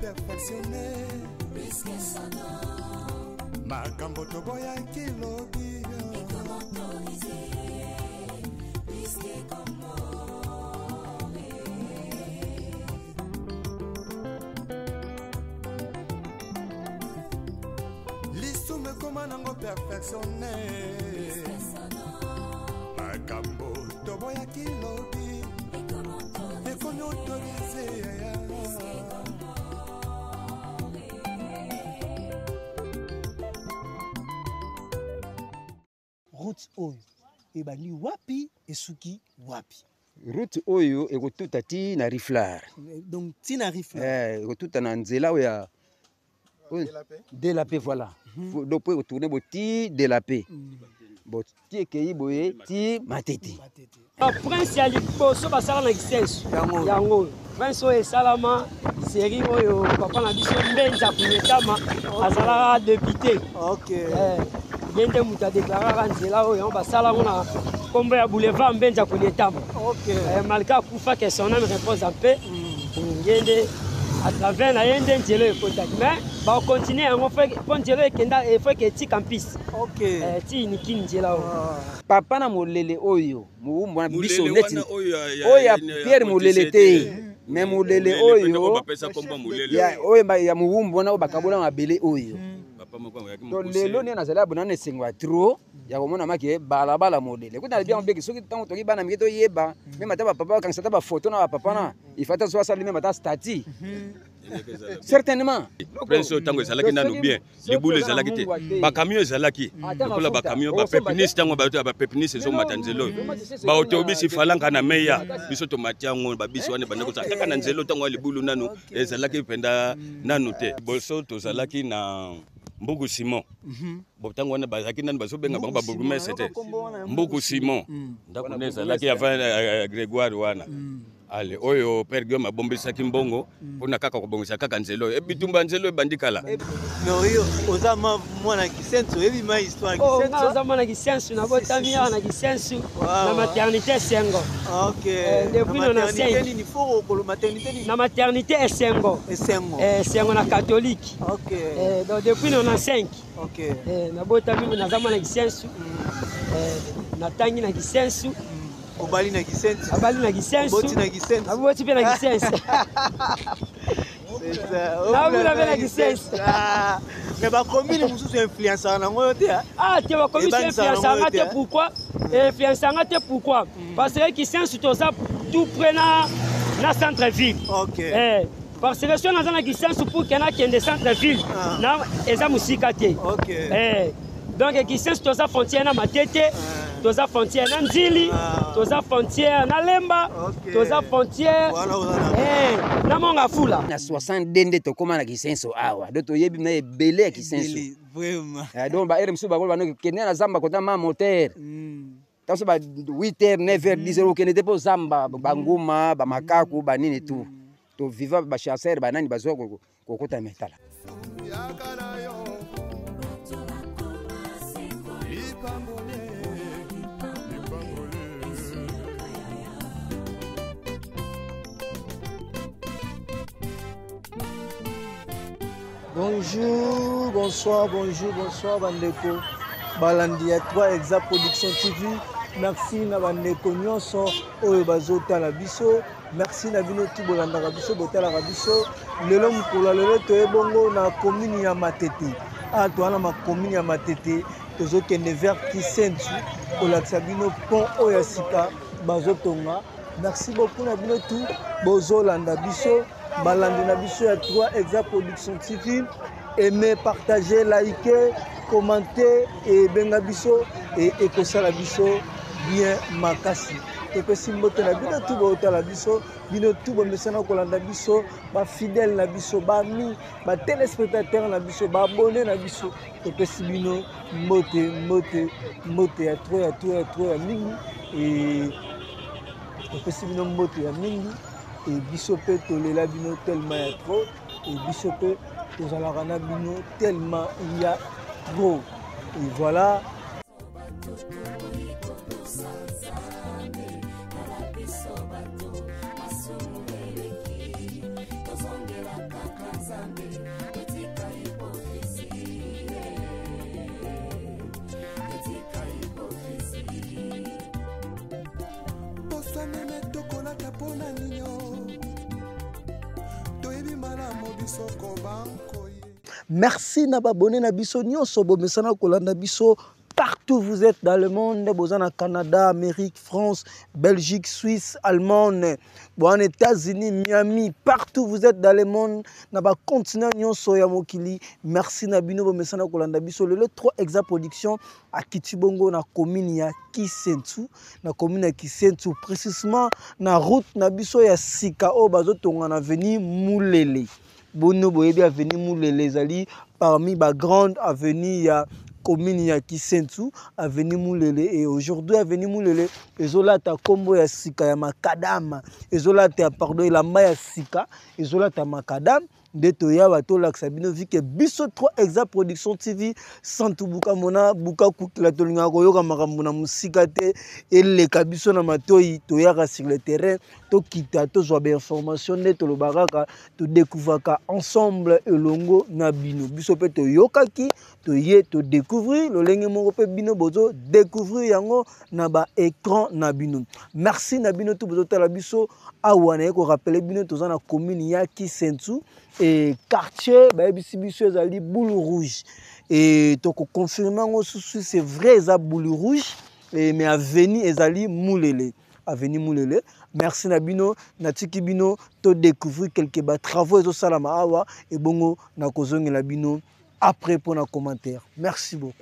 perfectionne makambo toboyaki lobi. Lisumu ekoma nango perfectionne, makambo toboyaki lobi ekomi autorise. Route oyo ebandi wapi, esuki wapi? Route oyo ekotuta ti na Riflar. Donc ti na Riflar. Ekotuta na nzela oyo ya de la paix, voilà. Donc po ekotourne bo ti de la paix, bo ti ekei boye ti Matete. Prince ya liboso basala na Kisenso yango oyo. Prince oyo esalama série oyo papa na biso Mbenza Kunyetama azalaka député. Ye nde moto adeklaraka nzela oyo, yango basala yango na nkombo ya boulevard Mbenza Kunyetama. Malgré akufa, que son âme repose en paix, ye nde à travers na ye nde nzela oyo ekotaki, mais bakocontinue yango mpo nzela oyo ekenda efo eke etika mpisi ti nikini nzela oyo. Papa na Molele oyo mowumbu wana biso neti oyo ya Pierre Molele te, mais Molele oyo oyo ya mowumbu wana oyo bakabola mabele oyo. To lelo nde nazali abona na esengo ya trop ya komona make balabala Molele kuta na biango beke. Soki ntango toki bana mike toyeba, meme ata bapapa bakangisa ata bafoto na bapapa na ifata so asali meme ata statut certainement. Prince oyo ntango ezalaki nanu bien, libulu ezalaki te, bacamion ezalaki lokola bacamion bapepnis. Ntango bato ya bapepnis ezomata nzela oyo, baautobisi falanka na meya, biso tomati yango, babisi wana ebanda kozala kaka na nzela. Ntango ya libulu nanu ezalaki mpenza nanu te. Liboso tozalaki na Mbuku Simon. Bo ntango wana bazalaki nanu bazobenga bango babourgmestre te. Mbuku Simon, ndako nde ezalaki avant Grégoire wana. Ale oyo père Guillaume abombisaki mbongo mpona kaka kobongisa kaka nzela oyo. Bitumba nzela oyo ebandi kala. Mais oyo oza mwana Kisenso, oyebi ma histoire? Oh, nga oza mwana Kisensu, nabotami awa na Kisensu, na maternité Esengo. Depuis 95. Nini fo maternité nini? Na maternité Esengo. Esengo. Esengo na catholique. Donc depuis 95 nabotami, naza mwana Kisensu, natangi na Kisensu. Obali na Kisensu? Abali na Kisensu. Oboti na Kisensu? Aboti mpe na Kisensu, nabula mpe na Kisensu. Mais bacommune mosusu influençaka nango yo te? Ah te, bacommune influençaka nga te. Pourquoi influençaka nga te? Pourquoi? Parce que Kisensu toza tout près na centre ville. Parce que soki naza na Kisensu, pour ke nakende centre ville na eza mosika te. Donc Kisensu toza frontière na Matete, toza frontière na Nzili, toza frontière na Lemba, toza frontière na Monga Fula. Na 62 nde tokóma na Kisenso awa, donc toyebi na ebele ya Kisenso. Donc baheure mosusu bango banokende na zamba kota ma moteur, ntango so ba 8 heures, 9 heures, 10 heures, okende te mpo zamba banguma, bamakaku, banini, tout toviva, bachasseur banani bazwa kokota metala. Yaka na yo lipambole, lipambole. Bonjour, bonsoir, bonjour, bonsoir bandeko balandi ya 3 Exa Production TV. Merci na bandeko nyonso oyo bazotala biso. Merci na bino tu bolandaka biso, botalaka biso. Lelo mokolo ya lelo toye bongo na commune ya Matete. Awa toza na macommune ya Matete, tozokende vers Kisensu kolakisa bino pont oyo ya sika bazotonga. Merci beaucoup na bino tu bozolanda biso, balandi na biso ya 3 Exa Production TV. Aimez, partagez, likez, commentez et benga biso et ekosala biso bien makasi. Topesi mbote na bino tu botala biso, bino tu bomesana kolanda biso, bafidèle na biso, bami batéléspectateur na biso, baabonné na biso. Topesi bino mbote, mbote, mbote ya trop, ya trop, ya trop, ya mingi. E topesi bino mbote ya mingi. E biso mpe tolela bino tellement ya trop. E biso mpe tozalaka na bino tellement ya trop. Et voilà. biso kobankoye. Merci na babone na biso nyonso bomesana kolanda biso partout vous êtes dans le monde, boza na Canada, Amérique, France, Belgique, Suisse, Allemagne, bon États-Unis, Miami, partout vous êtes dans le monde, na ba continent nyonso ya mokili. Merci na bino bomesana kolanda biso lelo 3 Exa Production akiti bongo na commune ya Kisensu, na commune ya Kisensu précisément na route na biso ya sika oyo bazotonga na avenue Mulele. Bono boyebi avenue Mulele ezali parmi ba grande avenue ya commune ya Kisensu, avenue Mulele. Et aujourd'hui avenue Mulele ezolata kombo ya sika ya makadam, ezolata pardon elamba ya sika ezolata makadam. Nde toya batolakisa bino vu que biso 3 Exa Production TV santu buka mona buka kukila tolingaka koyoka makambo na mosika te eleka biso na matoi, toyaka sur le terrain tokita tozwa ba information nde tolobaka kaka todécouvraka ensemble elongo na bino. Biso mpe toyokaki toye todécouvrir lolenge moko mpe bino bozo découvrir yango na ba écran na bino. Merci na bino tout bozotala biso awa. Naye korappeler bino toza na commune ya Kisensu et quartier bayebisi biso ezali Boule Rouge et tokoconfirme yango susu c'est vrai eza Boule Rouge et mais avenue ezali Mulele, avenue Mulele. Merci na bino, natiki bino to découvrir quelques ba travaux ezosalama awa et bongo na kozongela bino après pour na commentaire. Merci beaucoup.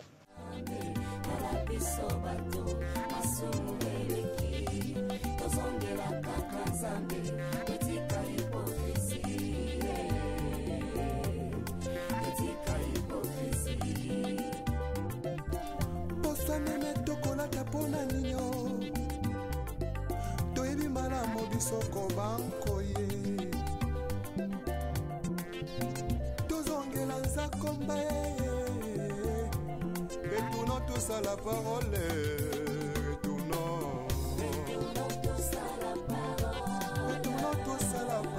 Tokolata mpona ninyo toyebi malamu biso kobankoye tozongela nzakomba retournons tous à la parole, retournons, retournons tous à la parole.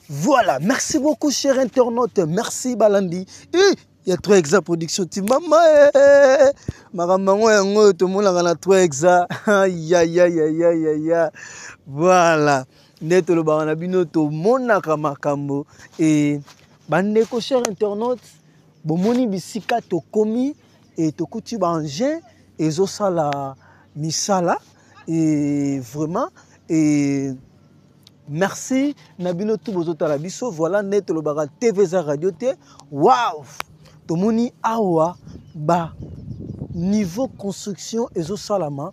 Voilà, merci beaucoup cher internaute, merci Balandi. Et il y a 3 Exa Production, ti mama eh, makambo yango tomonaka na 3 Exa. Aïe aïe aïe aïe aïe aïe. Voilà, nde tolobaka na bino tomonaka makambo. Et bandeko cher internaute, bomoni bisika tokomi et tokuti ba engin ezosala misala et vraiment et merci na bino tout bozotala biso. Voilà, nde tolobaka TV za radio te. Waouh, tomoni awa ba niveau construction ezosalama.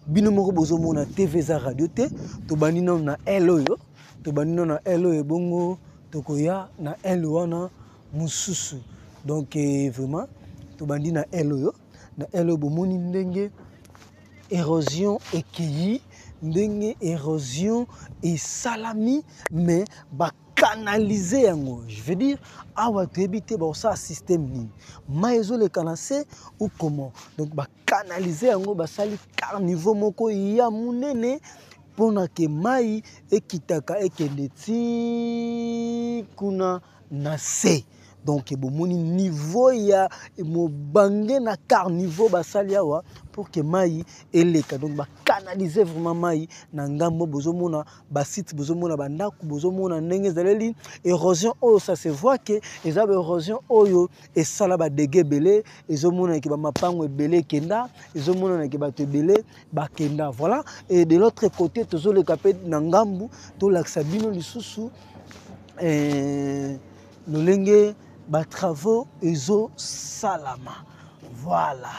Bino moko bozomona TV za radio te. Tobandi nano na L oyo, tobandi nano na L oyo ebongo tokoya na L wana mosusu. Donc vraiment tobandi na L oyo, na L oyo bomoni ndenge érosion ekeyi, ndenge érosion esalami, mais ba canaliser yango. Je veux dire awa toyebi te baosala système nini, mai ezoleka na se ou comment. Donc ba canaliser yango, basali carniveau moko ya monene mpona ke mai ekitaka ekende ti kuna na se. Donc bomoni niveau ya mobange na carniveau basali awa pour que mai eleka. Donc ba canaliser vraiment mai na ngambo, bozomona ba site, bozomona ba ndako, bozomona ndenge ezaleli érosion oyo. Ça se voit que eza ba érosion oyo esala ba dégâts ebele, ezomona ke ba mapango ebele ekenda, ezomona ke bato ebele bakenda. Voilà, et de l'autre côté tozoleka pe na ngambu tolakisa bino lisusu lolenge ba travaux ezosalama. Voilà.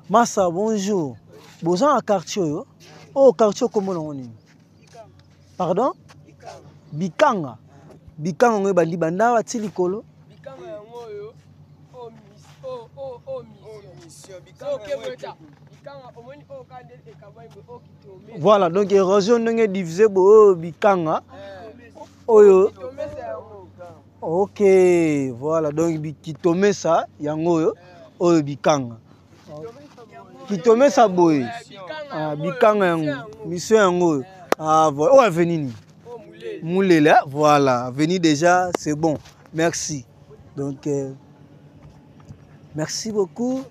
Massa, bonjour. Boza na quartier oyo? Oh, quartier kombo nango nini? Pardon? Bikanga. Bikanga ngo ebandi banda awa ti likolo? Bikanga yango oyo, o o o o mission. Bikanga yango bikanga omoni oyo ka nde ekabwani boye, oyo kitome. Voilà, donc érosion ndenge divisé boye, oyo bikanga. Oyo. Kitomesa yango. Ok, voilà, donc kitomesa yango oyo, oyo bikanga. Kitomesa boye. Ah, bikanga yango, mission yango oyo. Ah, voilà. Oh, avenue nini? Mulele, voilà, avenue déjà, c'est bon. Merci. Donc merci beaucoup.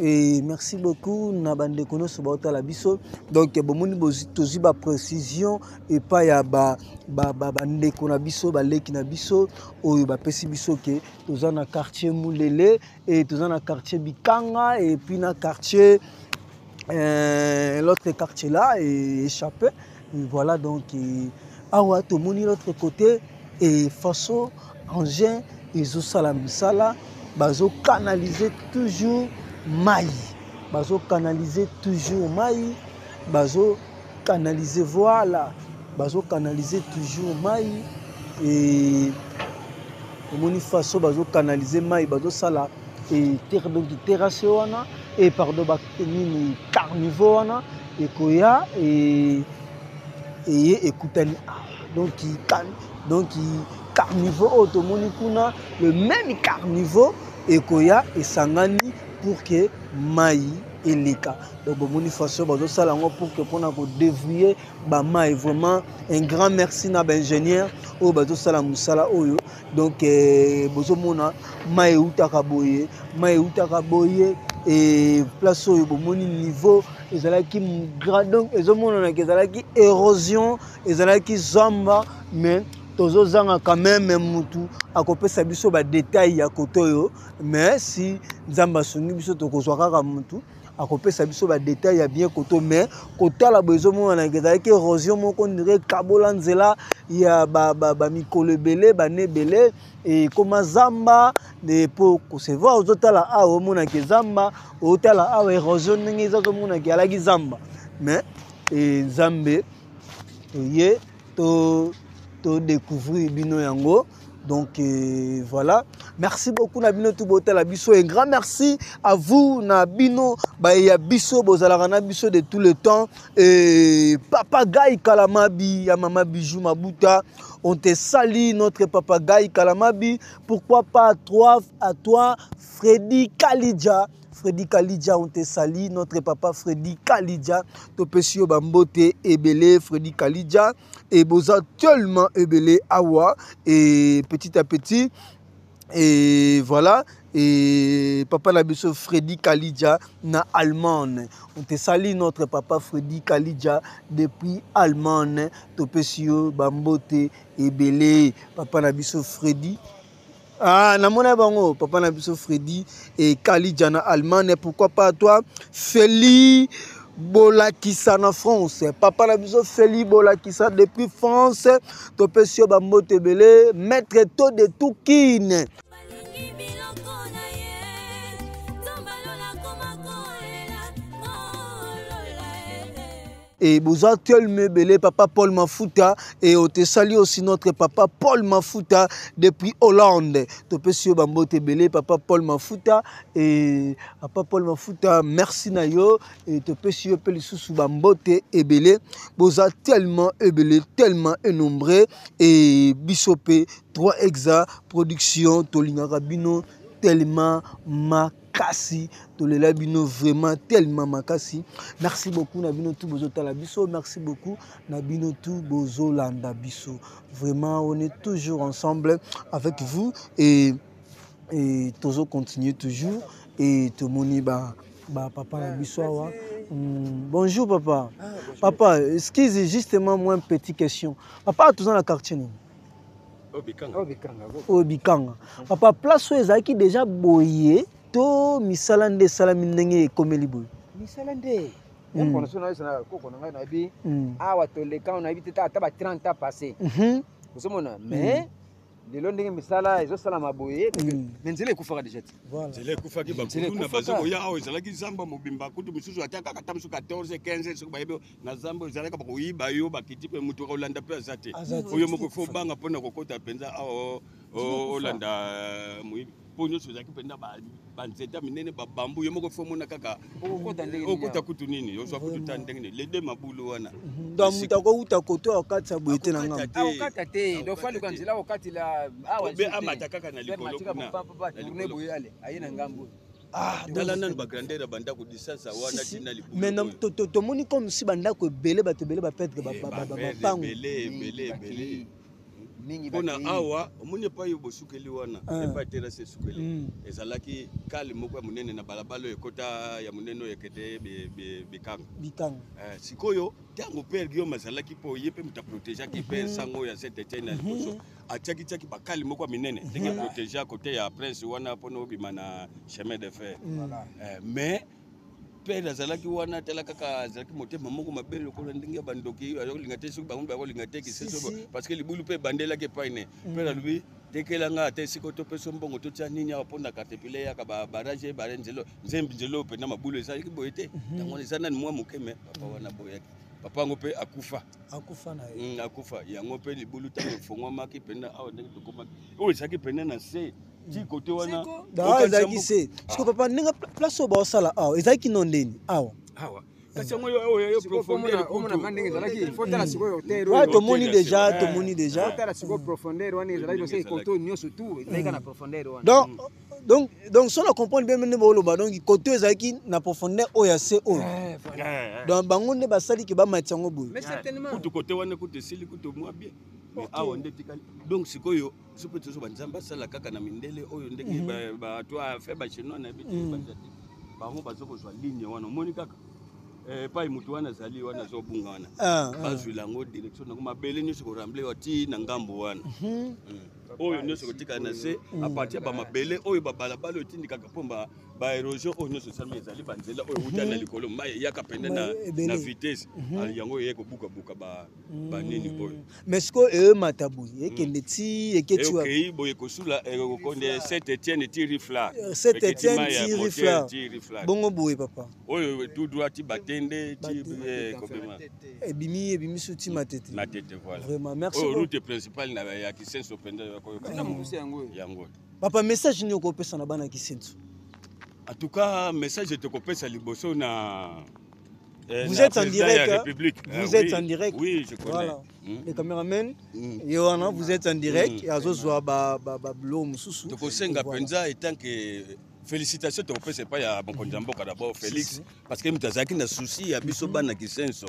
Et merci beaucoup na bandeko nyonso baotala biso. Donc bomoni tozwi ba précision epai ya bandeko na biso, baleki na biso oyo bapesi biso ke toza na quartier Mulele et toza na quartier Bikanga et puis na quartier l'autre quartier là est échappé. Et voilà donc et, awa tomoni l'autre côté et façon engin ezosala misala, bazo canaliser toujours mai, bazo canaliser toujours mai, bazo canaliser, voilà, bazo canaliser toujours mai et omoni façon bazo canaliser mai, bazo sala et terre, donc terrasse wana et pardon ba nini carnivore wana ekoya et eye ekutani awa. Donc donc carnivore oyo tomoni kuna, le même carnivore ekoya esangani pour que mai eleka. Donc bomoni façon bazosala yango pour que mpona kodévouer ba mai. Vraiment un grand merci na ba ingénieur oyo bazosala mosala oyo. Donc bozomona mai eutaka boye, mai eutaka boye et place oyo bomoni niveau ezalaki grand, donc ezomonanaka ezalaki érosion, ezalaki zamba, mais tozozanga quand même mutu akopesa biso ba détail ya koto oyo. Mais si Nzambe asungi biso tokozwa kaka mutu akopesa biso ba détail ya bien koto. Mais kotala boye ezomonanaka ezalaki érosion moko ndire kabola nzela ya ba mikolo ebele, bane ebele, et koma zamba de po kosevoir. Ozotala awa omonaka zamba, otala awa érosion ndenge eza, ozomonaka alaki zamba. Mais et Nzambe toye to découvrir bino yango. Donc voilà, merci beaucoup na bino tout botala biso, un grand merci à vous na bino ba ya biso bozalaka na biso de tout le temps. Et papa Guy Kalamabi ya mama Bijou Mabuta, on te salue notre papa Guy Kalamabi, pourquoi pas toi, à toi Freddy Kalidja. Freddy Kalidja, on te salue, notre papa Freddy Kalidja. Topesio Bambote Ebele, Freddy Kalidja. Et boza tellement Ebele Awa. Et petit à petit, et voilà. Et papa Nabiso Freddy Kalidja na Allemagne. On te salue notre papa Freddy Kalidja depuis Allemagne. Topesio Bambote Ebele, papa Nabiso Freddy. Ah, namona bango, papa Nabiso Freddy et Kalidja na Allemagne. Pourquoi pas toi, Feli Bolakisa na France. Papa Nabiso Feli Bolakisa depuis France. Topesio Bambote Ebele, maître to de Toukine. Et boza tellement belé, papa Paul Mafuta, et on te salue aussi notre papa Paul Mafuta depuis Hollande. Topesio Bambote Belé, papa Paul Mafuta, et papa Paul Mafuta, merci na yo, et topesio pe lisusu Bambote Ebele. Boza tellement ebelé, tellement énombré, et bisope 3 Hexa Production, tolingaka bino tellement makasi, tolela bino vraiment tellement makasi. Merci beaucoup na bino tout bozotala biso, merci beaucoup na bino tout bozolanda biso. Vraiment on est toujours ensemble avec vous et tozo continuer toujours et tomoni ba papa na biso awa. Bonjour papa. Ah, bonjour. Papa, excusez justement moi une petite question. Papa, toza na quartier nini? Obikanga. Obikanga. Obikanga. Papa, place oyo ezalaki déjà boye to misala nde esalami ndenge ekomeli boye? Misala nde. Mpo na so na yo na koko na ngai nayebi. Awa toleka nayebi te ata ba 30 ans passé. Ozomona, mais lelo ndenge misala ezosalama boye, mais nzela ekufaka déjà te. Voilà. Nzela ekufaki, Nzela bakuluna ekufaka. baza koya awa, ezalaki zamba mobimba, kutu misusu ata kaka ata mosusu 14, 15, soki bayebi na zamba ezalaka bakoyiba yo, bakiti mpe motu akolanda mpe aza te. Aza te. Oyo moko fo banga mpona kokota mpenza awa, olanda moyibi. Mpo nyonso ezalaki mpenza banzete minene, babambu, yo moko fo omona kaka Okokota ndenge nini okota awa? kutu nini, ozwa kutu ta ndenge nini, les deux mabulu wana. Donc moto akouta koto akatisa boye te na ngambo. Akokata te. Akokata te. Donc, Akokata fali te. nzela okatila awa Obe te. amata kaka na Pe likolo matika kuna. papa, papa, Na tourner likolo. boye, ale, aye na ngambo. Ah, tala donc nanu ba grandeur ya bandako distance ya wana Si, si. tina libulu Mais oyo. tomoni comme si bandako ebele, bato ebele ba perdre Eh, ba perdre mapango. ebele, ebele, Mingi, ebele. bakei. Mingi Mpona bakei. awa omoni epai bosukeli wana, Ah. epai terrasse esukeli, ezalaki kale moko ya monene na balabala oyo ekota ya monene oyo ekende Bikanga. Bikanga. Sikoyo ntango père Guillaume azalaki, mpo ye mpe moto aprotégeaki mpe sango oyo ya Saint Etienne ya liboso, atiaki-tiaki bakali moko ya minene ndenge protéger côté ya prince wana mpona obima na chemin de fer. Mais père azalaki wana, tala kaka, azalaki motema moko mabe lokola ndenge ya bandoki, azokolinga te soki bango bakolinga te Kisenso, Si, si. parce que libulu mpe ebandelaki epai ne. Père alobi: "Tekelanga ata esika, topesa mbongo, totia nini awa mpona caterpillar eyaka barrage bare nzela nzembi nzela oyo mpenza mabulu ezalaki boye te." Yango wana eza nani mwa moke, mais papa wana boyaki, papa yango mpe akufa. Akufa na ye. Akufa. Yango mpe libulu ntango efongwamaki mpenza awa, ndenge tokomaki oyo ezalaki mpenza na se ti côté wana. Da Okanisa ezalaki se siko papa, ndenge place oyo baosala awa ezalaki no ndeni awa? Awa kasi yango oyo oyo oyo profondeur Omona kutu. nga ndenge ezalaki, faut tala sikoyo terre Wa oyo. tomoni Hôtel ya déjà, se. tomoni déjà. Tala sikoyo profondeur wana ezalaki, Ndenge oseki koto nyonso tu ezalaki kaka na profondeur wana. Donc so na comprendre bien ndenge baoloba, donc côté oyo ezalaki na profondeur oyo ya se oyo. Eh, voilà. Donc bango nde basali ke bamati yango boye. Mais certainement. Kutu côté wana kutu esili kutu mwa bien, mais awa nde etikali. Donc sikoyo biso mpe tozo banzambe asala kaka na mindele oyo ndenge bato afe bachinois na yebi te, baza te, bango baza kozwa ligne wana. Omoni kaka epai motu wana azali wana azobunga wana, bazwila yango direction nango, mabele nyonso koremblayer wa ti na ngambo wana. Oyo nyonso kotikala na se à partir ya bamabele oyo, babalabala oyo etindikaka mpo baérosion oyo nyonso esalemi, ezali banzela oyo euta na likolo, mai eyaka pene na, Mai ebele. na vitesse. Alors, yango eye kobukabuka banini oyo. Mais sikoyo eyomata boye, ekende ti eketi wapi? Ekei boye kosula, ekokonde Saint Etienne ti Rifla. Saint Etienne ti Rifla. Ti Rifla. Bongo boye papa? Oyo tout droit ti Batende ti Batende. Kobema. Ebimi su ti Matete. Matete, voilà. Vraiment, merci Oyo beaucoup. route principale na ya Kisenso mpenza ya koyoka. Eza mokuse yango oyo. Yango. Papa, message nini okopesa na bana Kisenso? En tout cas, message tokopesa liboso na Vous na êtes en président direct, ya hein? République. Vous Ah, êtes oui. en direct. Oui, je connais. Voilà. Le caméraman ye wana, vous êtes en direct, azozwa babiloko mosusu. Tokosenga Voilà. mpenza etant que félicitation tokopesa epai ya mokonzi ya mboka d'abord Félix, parce que moto azalaki na souci ya biso bana Kisenso,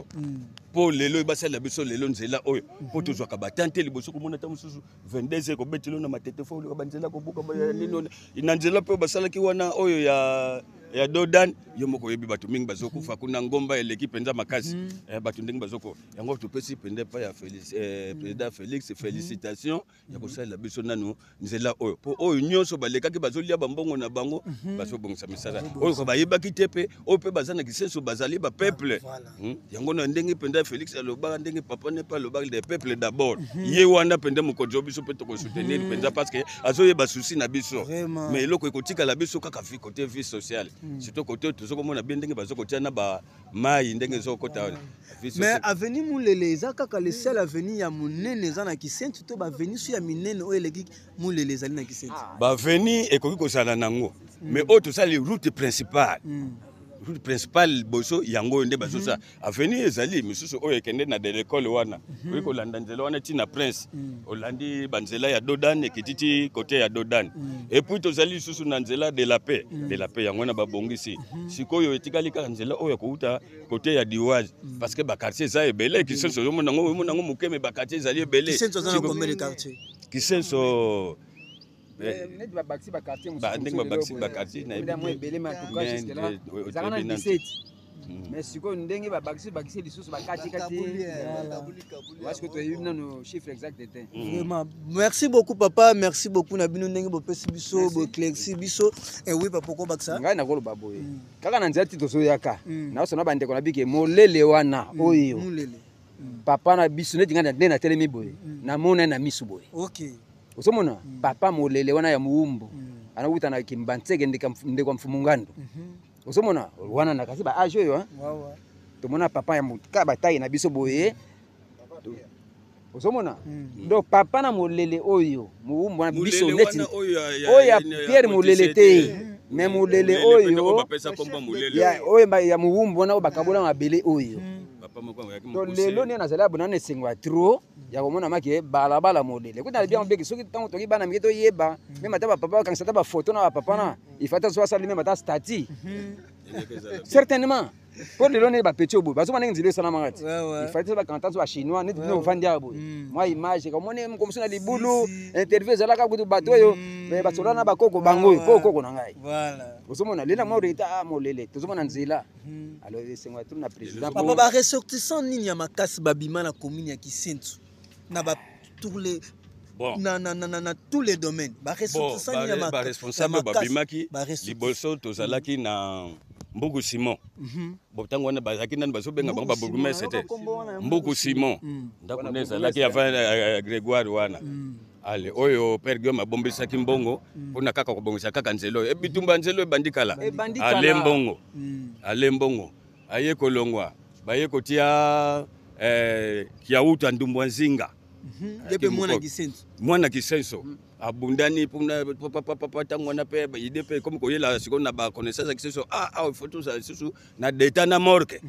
mpo lelo basalela biso lelo nzela oyo, mpo tozwaka batante liboso komona ata mosusu 22 ekobetelo na Matete, fo oluka banzela kobuka nini wana. Na nzela mpe basalaki wana oyo ya Dodan, yo moko oyebi bato mingi bazokufa kuna, ngomba eleki mpenza makasi. Bato ndenge bazoko yango, topesi mpenza epai ya Félix, président Félix félicitation ya kosalela biso nanu nzela oyo, mpo oyo nyonso balekaki bazolia bambongo na bango, bazobongisa misala oyo ko bayebaki te, mpe oyo mpe baza na Kisenso, bazali bapeuple. Voilà. Yango na ndenge mpenza Félix alobaka, ndenge papa ne mpe alobaka, le peuple d'abord, ye wana mpenza mokonzi oyo biso mpe tokosoutenir mpenza, parce que azoyeba souci na biso. Vraiment. Mais eloko ekotikala biso kaka vie, côté vie sociale, surtout côté oyo tozokomona bien ndenge bazokotia na bamai, ndenge ezokota vie Mais sociale. avenue Mulele eza kaka le seul avenue ya monene eza na Kisenso to baavenue so ya minene oyo eleki Mulele ezali na Kisenso? Baavenue ekoki kozala nango, mais oyo tosali route principale, route principale liboso yango oyo nde bazosala. Avenue ezali misusu oyo ekende na de l'école wana, oyi kolanda nzela wana ntina prince, olandi banzela ya Dodan, ekiti ti côté ya Dodan. Et puis tozali lisusu na nzela de la paix, de la paix yango wana babongisi. Sikoyo etikali kaka nzela oyo kouta côté ya Diwage, parce que baquartier eza ebele. Kisenso omona yango, omona yango moke, mais baquartier ezali ebele. Kisenso aza na combien de quartier? Kisenso Neti babakisi baquartier. Ndenge babakisi baquartier, nayebi te. Ebele, mais en tout cas Mais, jusque là ezalaka na toyebi nanu. 17, mais sikoyo ndenge babakisi bakisi lisusu bakatikati, parce que toyebi nano chiffre exact te. Vraiment, merci beaucoup papa, merci beaucoup na bino ndenge bopesi biso, boéclairci biso. Eh oui papa, okobakisa? Ngai nakoloba boye kaka na nzela ti tozoyaka, naosona bandeko na bike molele wana oyo. Mulele. Papa na biso, neti ngai nde natelemi boye, namona ye na misu boye. Ozomona papa molele wana ya mowumbu anawuta na Kimbantseke, ndeko ya Mfumu Ngando. Ozomona wana na kasi ba âge oyo, hein? Wawa. Tomona papa ya kaka bataille na biso boye, ozomona. Donc papa na molele oyo mowumbu wana biso Mulele neti wana oyo oyo ya Pierre Molele te, mais molele oyo oyo bapesa kombo Molele. Ya oyo ya mowumbu wana oyo bakabola mabele oyo. Papa moko ayaki To mokuse. lelo nde nazali abona na esengo ya trop ya komona make balabala modele kuta na biango beki. Soki ntango toki bana mike toyeba même ata bapapa bakangisa ata bafoto na bapapa na ifa ata so asali même ata statue. Eleki ezala bien. Certainement. Mpo lelo nde bapeti oyo boye bazoma ndenge nzela esalamaka ti ifali te bakanta so bachinois neti bino ofandi awa boye mwa image kamoni mokomoso na libulu interview ezalaka kutu bato oyo basola na bakoko bango oyo mpo okoko na ngai ozomona lela mwa reta a molele tozomona nzela. Alors esengo ya tuna président. Papa, ba ressortissant nini ya makasi babima na commune ya Kisenso na ba tour les Bon. Na tous les domaines, ba ressortissant nini ya baresponsable babimaki liboso? Tozalaki na Mbuku Simon. Bon, ntango wana bazalaki nani bazobenga bango babourgmestre te. Mbuku Simon, ndako nde ezalaki avant Grégoire wana. Ale oyo père Guillaume abombisaki mbongo mpona kaka kobongisa kaka nzela oyo. Bitumba nzela oyo ebandi kala. Ale mbongo, ale mbongo aye kolongwa, baye kotia Kiauta Ndumbwa Nzinga. Ye mpe mwana Kisenso. Mwana Kisenso abundani mpona papapapa. Ntango wana mpe idée mpe ekomi koyela sikoyo na baconnaissance ya Kisenso. Ah, faut tozala lisusu na deta na morgue.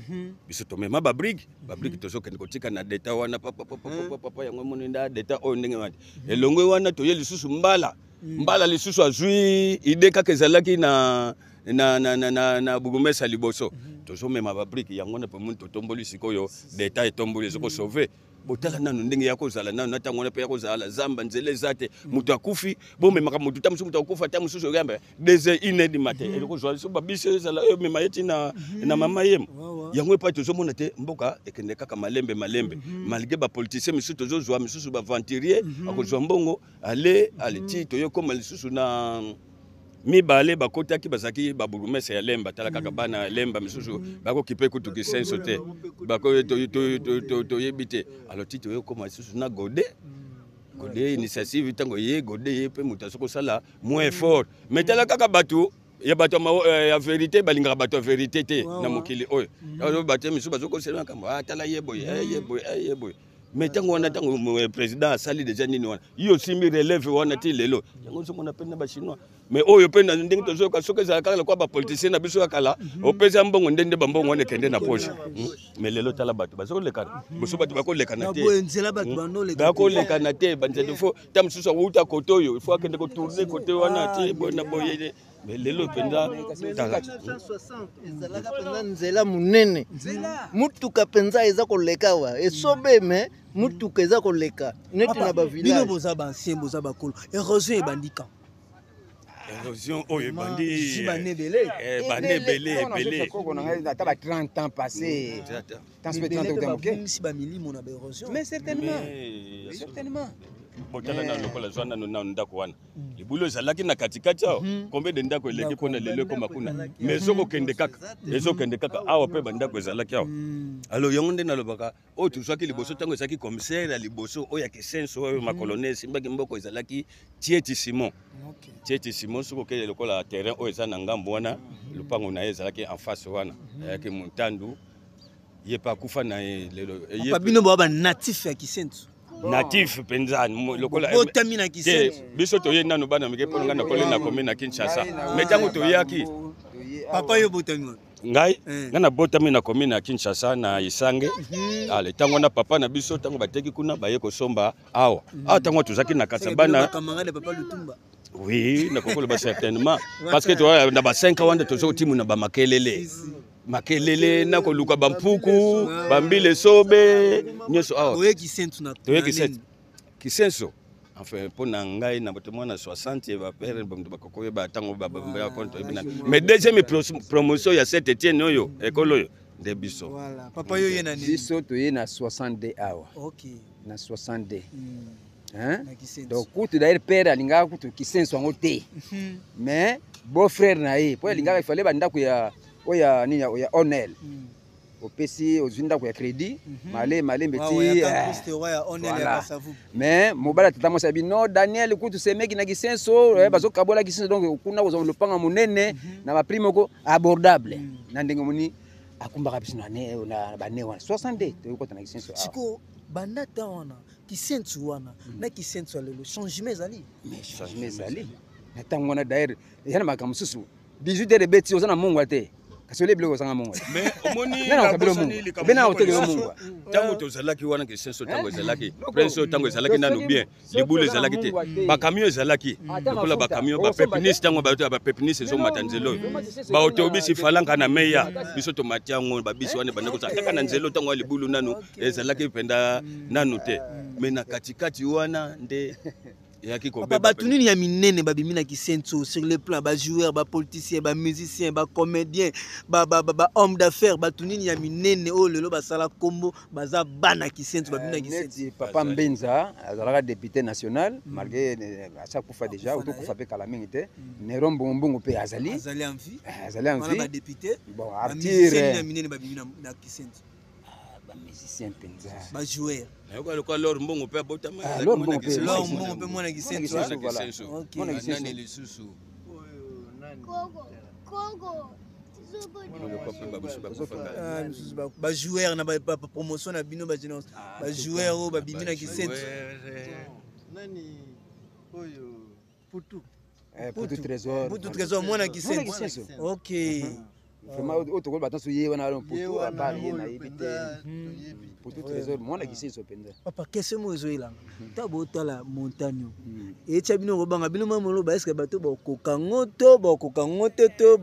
Biso tomema babrique, babrique tozokende kotika na deta wana papapapapapa. Yango emoni nda deta oyo ndenge wana elongwe wana. Toye lisusu mbala mbala lisusu azwi idée kaka ezalaki na bourgmestre liboso. Tozomema babrique yango wana mpe moni totomboli sikoyo deta, etomboli, ezokosauve. Botala nanu ndenge ya kozala nanu na ntango wana mpe ya kozala zamba, nzela eza te, moto akufi, bomemaka motu ta mosusu, moto akufa ta mosusu oyamba 2 heures, 1 heure du matin, ekozwa so babisi ezala oyo omema ye ti na mama yemo. Yango epai tozomona te mboka ekende kaka malembe malembe, malgré bapoliticien misusu tozozwa misusu baaventurier akozwa mbongo ale ale ti toyokoma lisusu na mibale bakotaki, bazalaki babourgmestre ya Lemba. Tala kaka bana ya Lemba misusu bakokipe kutu Kisenso te, toyebi te. Alors ti toyokoma lisusu na Gode. Gode initiative, ntango ye Gode ye mpe moto aza kosala moins effort, mais tala kaka bato ya bato ya vérité balingaka bato ya vérité te na mokili oyo. Bato misusu bazokosela makambo, tala ye boye, ye boye, ye boye. Mais ntango wana, ntango président asali déjà nini wana, ye osimbi relève wana ti lelo. Yango ozomona mpe na bachinois, mais oyo mpe na ndenge tozoyoka, soki ezala kaka lokola bapoliticien na biso ya kala, opesa mbongo nde nde bambongo wana ekende na poche. Mais lelo tala bato bazokolekana boso, bato bakolekana te, bakolekana te banzela. Fo ta mosusu awuta kote oyo, ifo akende kotourne kote wana te boye na boye. Mais lelo mpenza tala, ezalaka mpenza nzela monene, mutuka mpenza eza koleka awa esobe, me mutuka eza koleka neti na bavillage. Bino boza baancien, boza bakolo, érosion ebandi quand? Érosion oyo ebandi bane ebele. Bane ebele ebele. Ata ba 30 ans passé. Babungisi bamilimo na baérosion. Mais certainement, certainement. Botala na lokola zwa nano nano ndako wana, libulu ezalaki na katikati awa. Combien de ndako eleki mpona lelo ekoma kuna? Mais ezokokende kaka, ezokende kaka. Awa mpe bandako ezalaki awa. Alors yango nde nalobaka, oyo tozwaki liboso, ntango ezalaki commissaire ya liboso oyo ya Kisenso, oyo makolo ne esimbaki mboka, ezalaki Tieti Simon. Tieti Simon, soki okende lokola terrain oyo eza na ngambo wana, lopango na ye ezalaki en face wana, ezalaki Montandu. Ye mpe akufa na ye lelo. Bino boa banatif ya Kisenso? Natif mpenza lokola botami na Kisenso. Biso toye nano bana mike, mpo ngai nakoli na commune na Kinshasa, mais ntango toyaki Papa, yo botami wapi? Ngai nabotami na commune ya Kinshasa, na Isange. Ale ntango wana papa na biso, ntango bateki kuna, baye kosomba awa. Awa ntango tozalaki na kati ya bana. Camarade ya papa Lutumba. Oui, nakoki koloba certainement, parce que toza na ba 5 ans wana, tozokotimu na bamakelele makelele na koluka bampuku, bambila, esobe nyonso awa. Oye Kisenso na Toye Kisenso. Kisenso, enfin mpo na ngai na bato mwana 60, bapere bato bakokoyeba ntango toyebi na, mais deuxième promotion ya Saint Etienne oyo, ekolo oyo nde biso. Voilà. Papa, yo ye na nini? Biso toye na 62 awa. Na 62. Hein? Na Kisenso. Donc kutu d'ailleurs père alingaka kutu Kisenso yango te, mais beau frère na ye mpo alingaka ifale bandako ya oyo ya nini, ya Onel. Opesi, ozwi ndako ya crédit male malembe ti voilà. Mais mobali ya tata mwasi abi non, Daniel kutu semeki na Kisenso, bazokabola Kisenso, donc kuna kozwa lopanga monene na baprix moko abordable. Na ndenge omoni akumbaka biso na bane wana 62, toyokota na Kisenso awa. Sikoyo banda ta wana, Kisenso wana na Kisenso ya lelo, changement ezali? Mais changement ezali na ntango wana. D'ailleurs eza na makambo mosusu, 18 heures ebeti, oza na mongwa te. Kasi olie biloko ozanga mongo. Mais omoni Nani akokabela nabosani mongo? likambo Bena moko akotekela lisusu. mongo. Ntango tozalaki wana kisenso, ntango ezalaki Loko. prince oyo, ntango ezalaki nanu Soki- bien, soki libulu oza na ezalaki te, mungwa te. bakamio ezalaki Ata lokola mafuta, bakamio, okosomba te. bapepinisi, ntango bato ya bapepinisi ezomata nzela oyo, baotobisi falanka na meya, biso tomati yango, babisi wana ebanda kozala kaka na nzela oyo. Ntango ya libulu nanu ezalaki mpenza nanu te, mais na katikati wana nde eyaki Papa, kobeba. bato nini ya minene babimi na Kisenso sur le plan bajoueur, bapoliticien, bamusicien, bacomédien, bahomme d'affaires? Bato nini ya minene oyo lelo basala kombo, baza bana Kisenso, babimi na Kisenso? Neti papa Mbenza, azalaka député national, malgré asi akufa déjà. Akufa na otokufa mpe kala mingi te. Nero Mbongombongo mpe azali. Azali en vie. Azali en wana vie. Badéputé, bon, bamusicien nini ya Artire, minene babimi na Kisenso? Bamusicien mpenza? Bajoueur? Nayoka lokola Lor Mbongo mpe abotama. Ah, Azalaki Lor mwana Mbongo mpe. Kisenso. Lor Mbongo mpe mwana Kisenso. Mwana Kisenso, voilà. Kisenso. Ok. Mwana Kisenso. Nani lisusu? Kogo, Kogo, Lokola mpe bamosusu bakufa kala. Ah, misusu bajoueur na bapromotion na bino, bagénération, bajoueur oyo babimi na Kisenso? Nani oyo, Putu? Putu Trésor. Putu Trésor, mwana Mwana Kisenso. Kisenso. Ok. Vraiment, oyo tokoloba tanso ye wana Ye Putu, wana à part ye oyo nayebi te. mpenza toyebi. Putu Trésor, mwana Kisenso mpenza. Papa, question moko ezoyelanga: ntango botala montagne etya bino kobanga bino mwa moloba, eske bato bakoka ngo to bakoka ngo te, to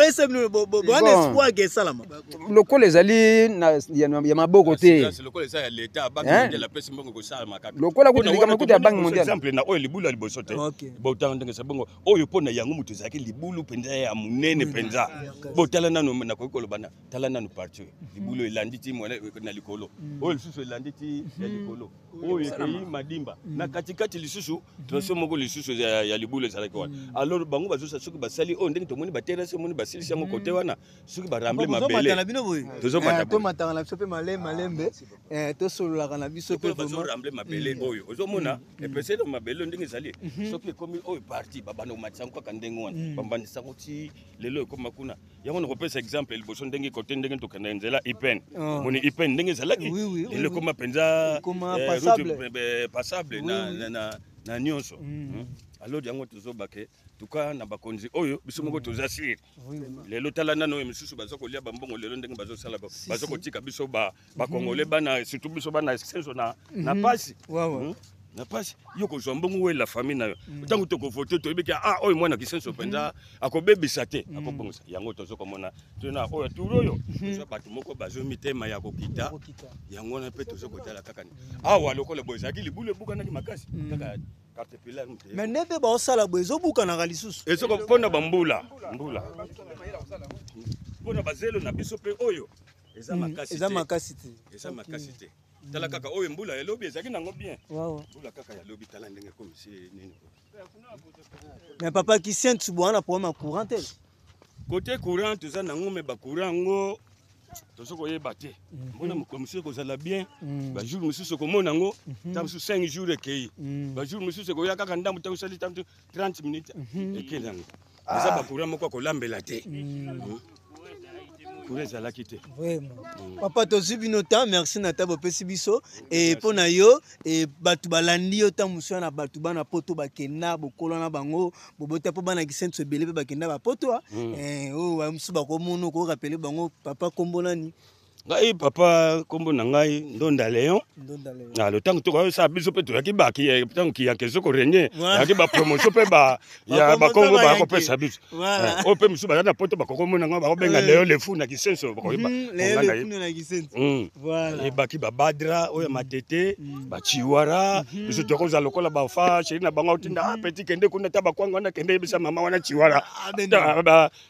ese bino wana Bon. espoir ke esalama? Lokola ezali ya maboko te. Assurance lokola eza ya leta, Banque Hein? mondiale apesi mbongo, kosalama kaka. Lokola kutu Mpona likambo wana kutu ya tomoni Banque liboso mondiale. exemple na oyo libulu ya liboso te. Botanga ndenge eza bongo oyo, mpo na yango moto ezalaki libulu mpenza ya monene mpenza. Botala nanu, nakoki koloba na tala nanu partie oyo, libulu elandi ti mwana na likolo, oyo lisusu elandi ti ya likolo, oyo ekei madimba na katikati, lisusu tronçon moko lisusu ya libulu ezalaki wana. Alors bango bazosa, soki basali oyo ndenge tomoni baterrasse, omoni basilisi yango kote wana, soki baremble Bozomata mabele na bino boye. Tozomata boye. Tomataka na biso mpe malembe malembe, tosololaka na biso mpe lokola vraiment. bazoramble mabele oyo, ozomona epeseli mabele oyo ndenge ezali, soki ekomi oyo partie, babanda komatisa yango kaka ndenge wana, babandisa yango ti lelo ekóma kuna. Yango nakopesa exemple liboso, ndenge kote ndenge tokenda nzela Ipen. Moni Ipen ndenge ezalaki, lelo ekóma mpenza Ekóma route, passable. passable na nyonso. Alors yango tozobake tuka na bakonzi oyo, biso moko toza sûr. Lelo tala nano oyo misusu baza kolia bambongo lelo, ndenge bazosala, baza kotika biso bakongole bana, surtout biso bana Senso na pasi. Wawa. Na pasi yo kozwa mbongo wela famille na yo. Ntango tokovote, toyebi ke ah, oyo mwana Kisenso mpenza akobebisa te, akobongisa yango. Toza komona tona oyo tour oyo, toza bato moko bazwi mitema ya kokita. Kokita. Yango wana mpe toza kotala kaka awa, lokola boye ezalaki libulu ebukanaki makasi, kaka caterpillar moto. Mais nde mpe baosala boye, ezobukanaka lisusu. Ezoko mpona bambula mbula, mpona bazelo na biso mpe oyo eza makasi Eza te. makasi te. Eza makasi te. Tala kaka oyo, mbula elobi ezalaki nango bien, Wawa. mbula kaka yalobi, tala ndenge ekomisi nini. Mais papa, Kisenso bwana, problème ya courant te? Côté courant toza nango, mais bacourant yango toza koyeba te. Mbona mokolo mosusu ekozala bien, bajour mosusu okomona yango ta mosusu 5 jours ekei, bajour mosusu ekoya kaka ndambo, ta osali ta mosusu 30 minutes ekende. Yango eza bacourant moko akolambela te. Courant ezalaki te. Vraiment, papa, tozwi bino temps. Merci na ta bopesi biso e mpo na yo e bato balandi yo. Ta mosu na bato bana Poto bakenda, bokola na bango, bobota mpo bana Kisenso ebele mpe bakenda bapoto. Oyo bamosusu bakomona, okorappeler bango papa kombo nani? Ngai papa, nkombo na ngai Ndonda Léon. Ndonda Léon. Na ntango tokoyosala biso mpe toyaki baki ntango kiyanke ezokorenye, Voilà. yaki bapromotion mpe ya Bapromotion bakongo bayanke. bakopesa biso. Voilà. Oyo mpe mosusu baza na Poto, bakokomona ngo, bakobenga Léon Lefu na Kisenso, bakoyeba. Léon Nga na Lefu na Kisenso. Voilà. Ebaki babadra oyo ya Matete, bachiwara, biso tokozala lokola bafa chéri na bango, otinda ah, petit, kende kuna, ta bakwanga wana, kende yebisa mama wana Chiwara. Ah, ben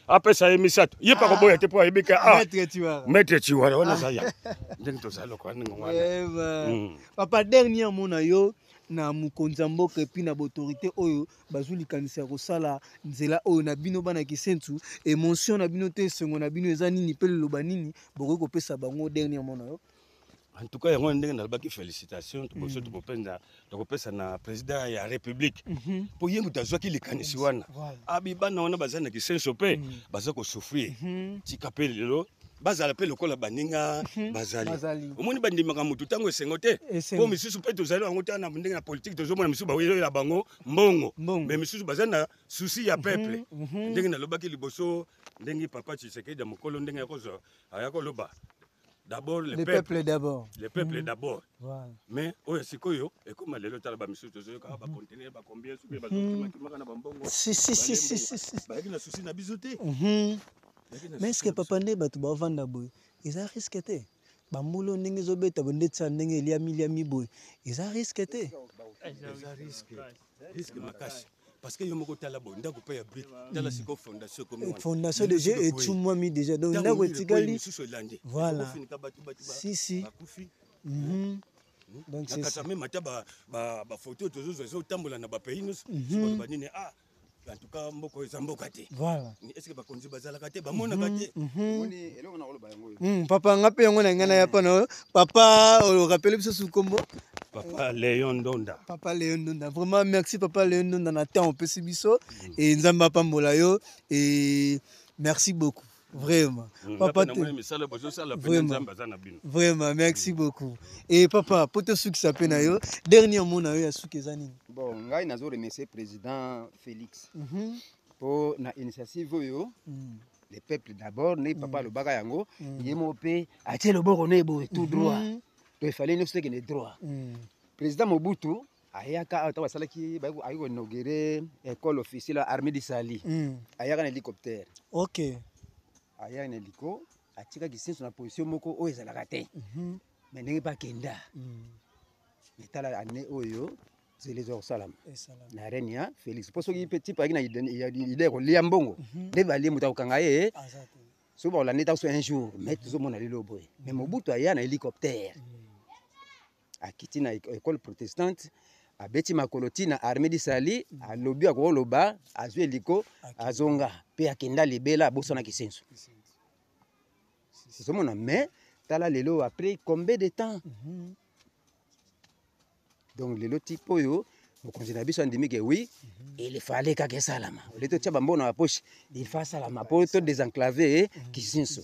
Apesa ye misato, ye mpe akoboya te mpo ayebi ke ah, Maître Chiwara. Maître Chiwara wana aza ya ndenge tozala lokola ndenge wana. Vraiment. Papa, dernier mot na yo na mokonzi ya mboka et puis na baautorité oyo bazwi likanisi ya kosala nzela oyo na bino bana Kisensu, émotion na bino te, esengo na bino eza nini mpe liloba nini bokoki kopesa bango? Dernier mot na yo. En tout cas, yango ndenge nalobaki, félicitation liboso tokopesa, tokopesa na président ya république, mpo ye moto azwaki likanisi wana. Abi bana wana baza na Kisenso mpe baza kosouffrir, tika mpe lelo Bazala mpe lokola baninga bazali. Omoni bandimaka motu ntango esengo te, mpo misusu mpe tozali yango ta na ndenge na politike, tozomona misusu bawelela bango mbongo, mais misusu baza na souci ya peuple. Ndenge nalobaki liboso, ndenge papa Tshisekedi ya mokolo, ndenge akozwa aya koloba d'abord le peuple d'abord, le peuple d'abord. Mais oyo sikoyo ekoma lelo, tala bamisusu tozoyoka bacontener bacombien, soki bazokimakimaka na bambongo. Si si si si si, bayaki na souci na biso te. Mais est-ce que papa, nde bato baovanda boye, eza risque te? Bambula oyo ndenge ezobeta boye, ndeti sa ndenge eliami liami boye, eza risque te? Eza risque, risque makasi, parce que yo moko tala boye, ndako mpe ya brique, tala sikoyo fondation ekomi wana. Fondation déjà etumwami déjà, donc ndako etikali. Misusu elandi. Voilà. Okofinika bato, bato Si si. bakufi. Donc c'est ça. Même ata bafoto tozozwa ezotambola na bapays nyonso, baloba nini? Ah, en tout cas mboka oyo eza mboka te. Est ce que bakonzi bazalaka te, bamonaka te? Eloko na koloba yango oyo. Papa, nga mpe yango na ngai naya mpa na yo papa. Orappeler biso su kombo? Papa Léon Ndonda. Papa Léon Ndonda, vraiment merci papa Léon Ndonda na temps opesi biso, e Nzambe apambola yo, et merci beaucoup vraiment papa. Namoni misala bozosala mpe, Nzambe aza na bino. Vraiment merci beaucoup. Et papa, po tosukisa mpe na yo, dernier mot na yo ya suki eza nini? Bon, ngai nazo remercier président Félix mpo na initiative oyo, le peuple d'abord. Ndenge papa alobaka yango, ye moko mpe atie loboko na ye boye tout droit, to efale nyonso tokende droit. Président Mobutu ayaka awa ntango asalaki, ayaki koinaugurer école officielle ya armée du salut, ayaka na hélicoptère. Ayaka na hélico, atikaki Kisenso na position moko oyo ezalaka te, mais ndenge mpe akenda, mais tala année oyo nzela eza kosalama na règne ya Félix. Mpo soki mpe type ayaki na idée ya kolia mbongo, nde balie, moto akokanga ye soki bakolanda eta so un jour. Mais tozomona lelo boye, mais Mobutu aya na hélicoptère, akiti na école protestante, abeti makolo ti na armée du salut, alobi akoloba, azwi hélico, azonga mpe akenda libela, abosana Kisenso. Ozomona? Mais tala lelo, après combien de temps? Donc lelo type oyo mokonzi na biso andimi ke oui, il fallait kaka esalama. Ole totia bambongo na bapoche, il faut asalama mpo to désenclaver Kisenso.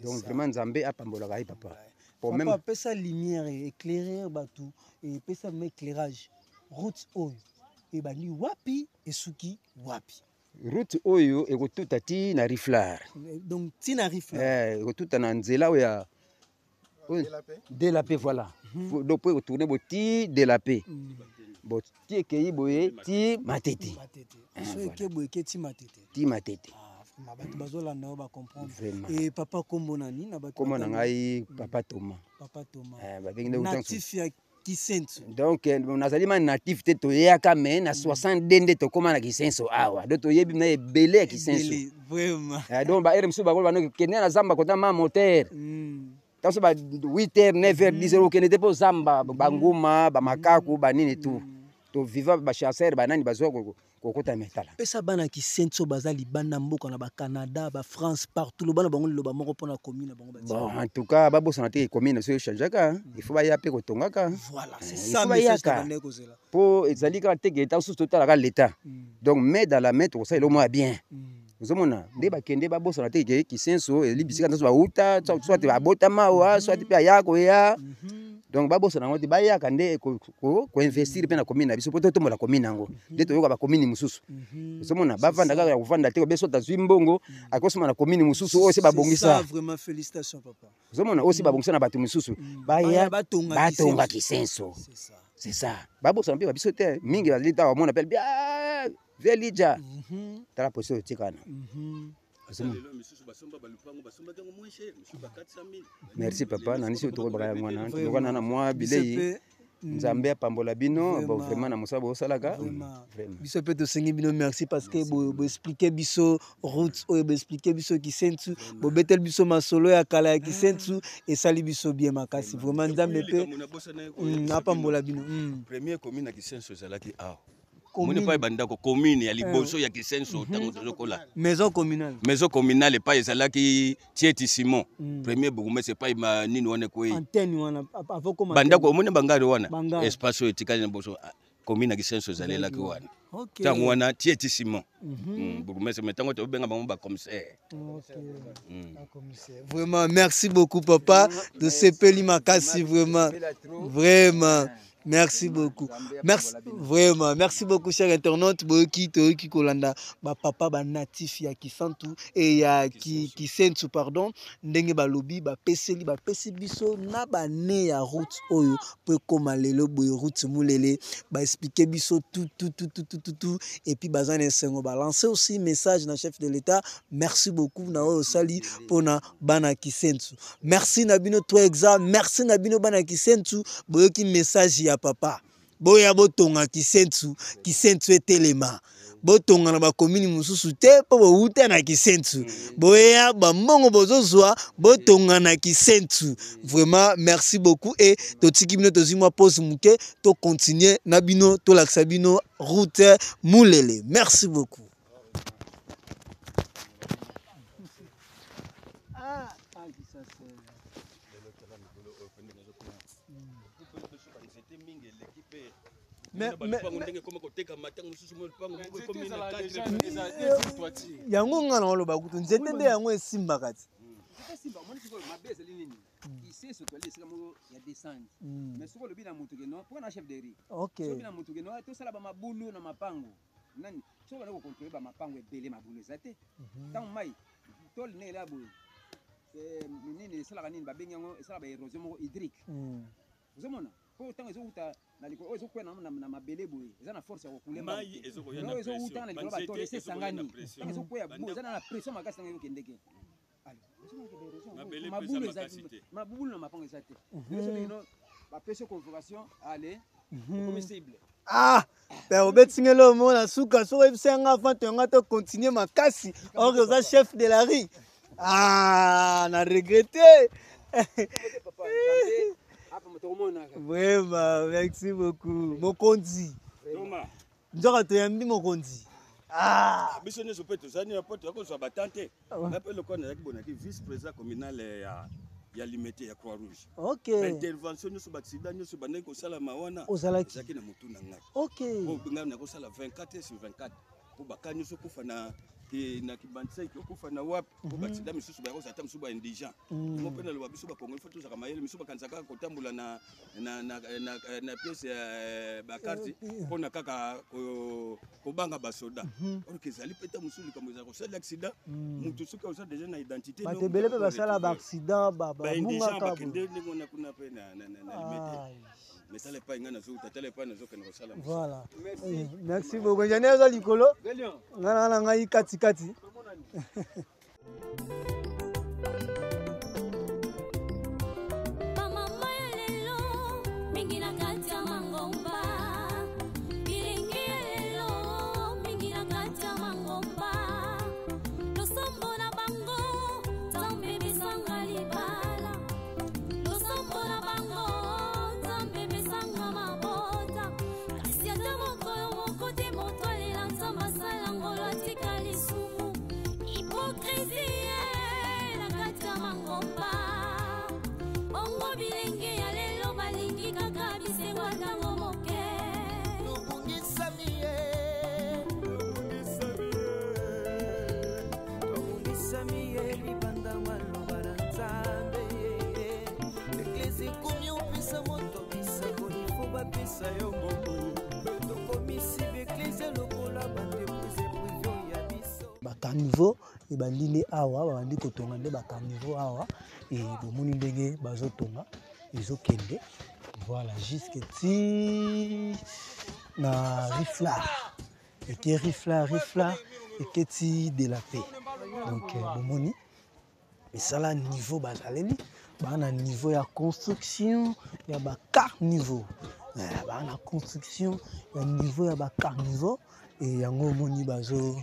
Donc vraiment Nzambe apambolaka ye papa. Pour même apesa lumière, éclairer bato, epesa ma éclairage, route oyo ebandi wapi, esuki wapi? Route oyo ekotuta ti na Riflar. Donc ti na Riflar. Ekotuta na nzela oyo ya de la paix, voilà. Donc po ekotourner bo ti de la paix, bo ti ekei boye ti Matete. So eke boye, eke ti Matete. Ti Matete. Bato bazolanda oyo bacomprendre. E papa, kombo nani na bato? Kombo na ngai papa Thomas. Papa Thomas, natif ya Kisenso. Donc nazali ma natif te, toyaka mais na 62 nde tokóma na Kisenso awa. Donc toyebi na ebele ya Kisenso. Donc baheure mosusu bakolo bano kende na zamba kota ma moteur, ntango so ba 8 heures, 9 heures, 10 heures, okende te mpo zamba, banguma, bamakaku, banini, tout toviva, bachasseur, banani bazwa kokota metala. Pesa bana Kisenso baza libanda mboka, na bacanada, bafrance, partout, loba na bango liloba moko mpona commune na bango. Bon, en tout cas babosana te commune so echangeaka, il faut baya mpe kotongaka. Voilà, c'est ça message na kozela. Mpo ezali kaka te ke ntango susu totalaka l'état, donc main dans la main tokosala eloko moko ya bien. Ozomona nde bakende, babosana te ke Kisenso ezali bisika nyonso bauta, soit babotama awa, soit mpe aya koya. Donc babosana yango te, bayaka nde koinvestir mpe na commune na biso mpo totombola commune yango nde toyoka bacommune mosusu. Ozomona, bavanda kaka ya kovanda te, kobe soki azwi mbongo akosoma na commune mosusu oyo se babongisa. Ozomona, oyo se babongisa na bato mosusu, baya batonga Kisenso, c'est ça. Babosana mpe babiso te mingi bazali ta bamona mpe bia velija, tala poso oyo etikana. Lelo misusu basomba balupango, basombaki yango moins cher, misusu ba 400 000. Merci papa, nanisi oyo tokolobaka yango wana, tokana na mwa bilei. Nzambe apambola bino. Bon, vraiment na mosala bosalaka. Biso mpe tosengi bino merci parce que boexpliquer biso route oyo, boexpliquer biso Kisensu, bobeteli biso masolo ya kala ya Kisensu, esali biso bien makasi vraiment. Nzambe mpe apambola bino. Premier commune ya Kisensu ezalaki awa, moni epai bandako, commune ya liboso ya Kisenso ntango tozokola. Maison communale. Maison communale epai ezalaki Tieti Simon, premier bourgmestre, epai nini wana ekwei. Antenne wana. Bandako omoni bangari wana, espace oyo etikali na boso. Commune ya Kisenso ezalelaki wana ntango wana Tieti Simon bourgmestre, mais ntango tobenga bango bacommissaire. Vraiment, merci beaucoup, papa. Tosepeli makasi, vraiment, vraiment. Merci beaucoup. Merci vraiment. Merci beaucoup, chers internautes. Boyoki toyoki kolanda ba papa ba natif ya Kisantu et ya ki Kisensu, pardon, ndenge balobi, ba peseli, ba pesi biso na ba ne ya route oyo po ekoma lelo boye route Mulele, ba expliquer biso tout tout tout tout tout tout tout et puis baza na esengo, ba lancer aussi message na chef de l'État. Merci beaucoup na oyo osali pona bana Kisensu. Merci na bino 3 exa, merci na bino bana Kisensu, boyoki message ya papa. Boya botonga Kisensu, Kisensu etelema. Botonga na bakomini mosusu te mpo bowuta na Kisensu. Boya bambongo bozozwa botonga na Kisensu. Vraiment merci beaucoup et totiki bino, tozwi mwa pause moke, to continuer na bino, tolakisa bino route Mulele. Merci beaucoup. Ah, ça c'est yango nga na oloba kutu nzete nde yango esimbaka ti. Mabe ezali nini? Kisenso toali esika moko ya descente, mais soki olobi na motu ke non, mpo na chef de rue, soki na motu ke non, tosala bamabulu na mapango nani, soki banda kocontrole bamapango ebele, mabulu eza te. Ntango mai tole ndenge ela boye, nini esalaka, nini babengi yango, esalaka baérosion moko hydrique. Ozomona po ntango ezowuta na likolo, oyo ezokwea na mabele boye, eza na force ya kokule. Mai ezokoya na oyo ezowuta na likolo, banzete batole esi ezokoya na esangani, pression. ntango ezokwea boye, eza na pression makasi ntango ezokendeke. Mabele mpe eza mabulu eza makasi te. Mabulu na mapango eza te. Lelo soki no bapesi yo convocation, ale okomi cible. Ah, père, obetingeli omona suka soki oyebisa yanga avant toyanga to continue makasi, or oza chef de la rue. Ah, na regrette. Papa Nzambe apa moto omonaka. Vraiment, merci beaucoup mokonzi. Toma. Nzoka toyambi mokonzi. Ah, biso nyonso mpe tozali na po toya kozwa batan te. Nga mpe lokola nazalaki bonaki vice président communal ya Limete ya Croix Rouge, baintervention nyonso, baaccident nyonso bandaki kosalama wana, Ozalaki? Ezalaki na motu na ngai. Po ngai nakosala 24 heures sur 24, po baka nyonso okufa na kibanseki, okufa na wapi, po baaccident misusu baya kozala, ata mosusu baindigent. Yango mpe naloba, biso bakongoli fo tozalaka mayele. Misusu bakanisaka kaka kotambola na pièce ya bacarte mpona kaka kobanga basoda, or que ezali mpe ta mosusu likambo ezala kosala accident, motu soki oza déjà na identité. Bato ebele mpe basala baaccident, baindigent babungaka. Bakende ndenge wana kuna mpe na Limete, mais tala epai ngai nazouta, tala epai nazokende kosala mosala. Voilà. Merci beaucoup, ingénieur. Oza likolo, ngai na ngai katikati. Bamama ya lelo mingi na kati ya mangomba, bilingi ya lelo mingi na kati ya mangomba, losambo na bango Nzambe besanga libala, losambo na bango Nzambe besanga mabota, kasi ata mokolo moko te moto alela Nzambe asala ngolo atika lisumu. Hypocrisie na kati ya mangomba, bongo bilenge ya lelo balingi kaka bisengo ntango moke. Tobungisami ye, tobungisami ye libanda maloba na Nzambe. Eglise ekomi opesa moto bisengo, ifo bapesa yo mbongo. Tokomisi baeglise lokola baentreprise privé ya biso. Bacaniveau ebandi nde awa, babandi kotonga nde bacaniveau awa. E bomoni ndenge bazotonga, ezokende, voilà, jusque ti na Riflar, eke Riflar, Riflar eketi de la Paix. Donc bomoni esala niveau, bazaleli baa na niveau ya construction ya bacarniveau, baa na construction ya niveau ya bacarniveau. E yango omoni bazo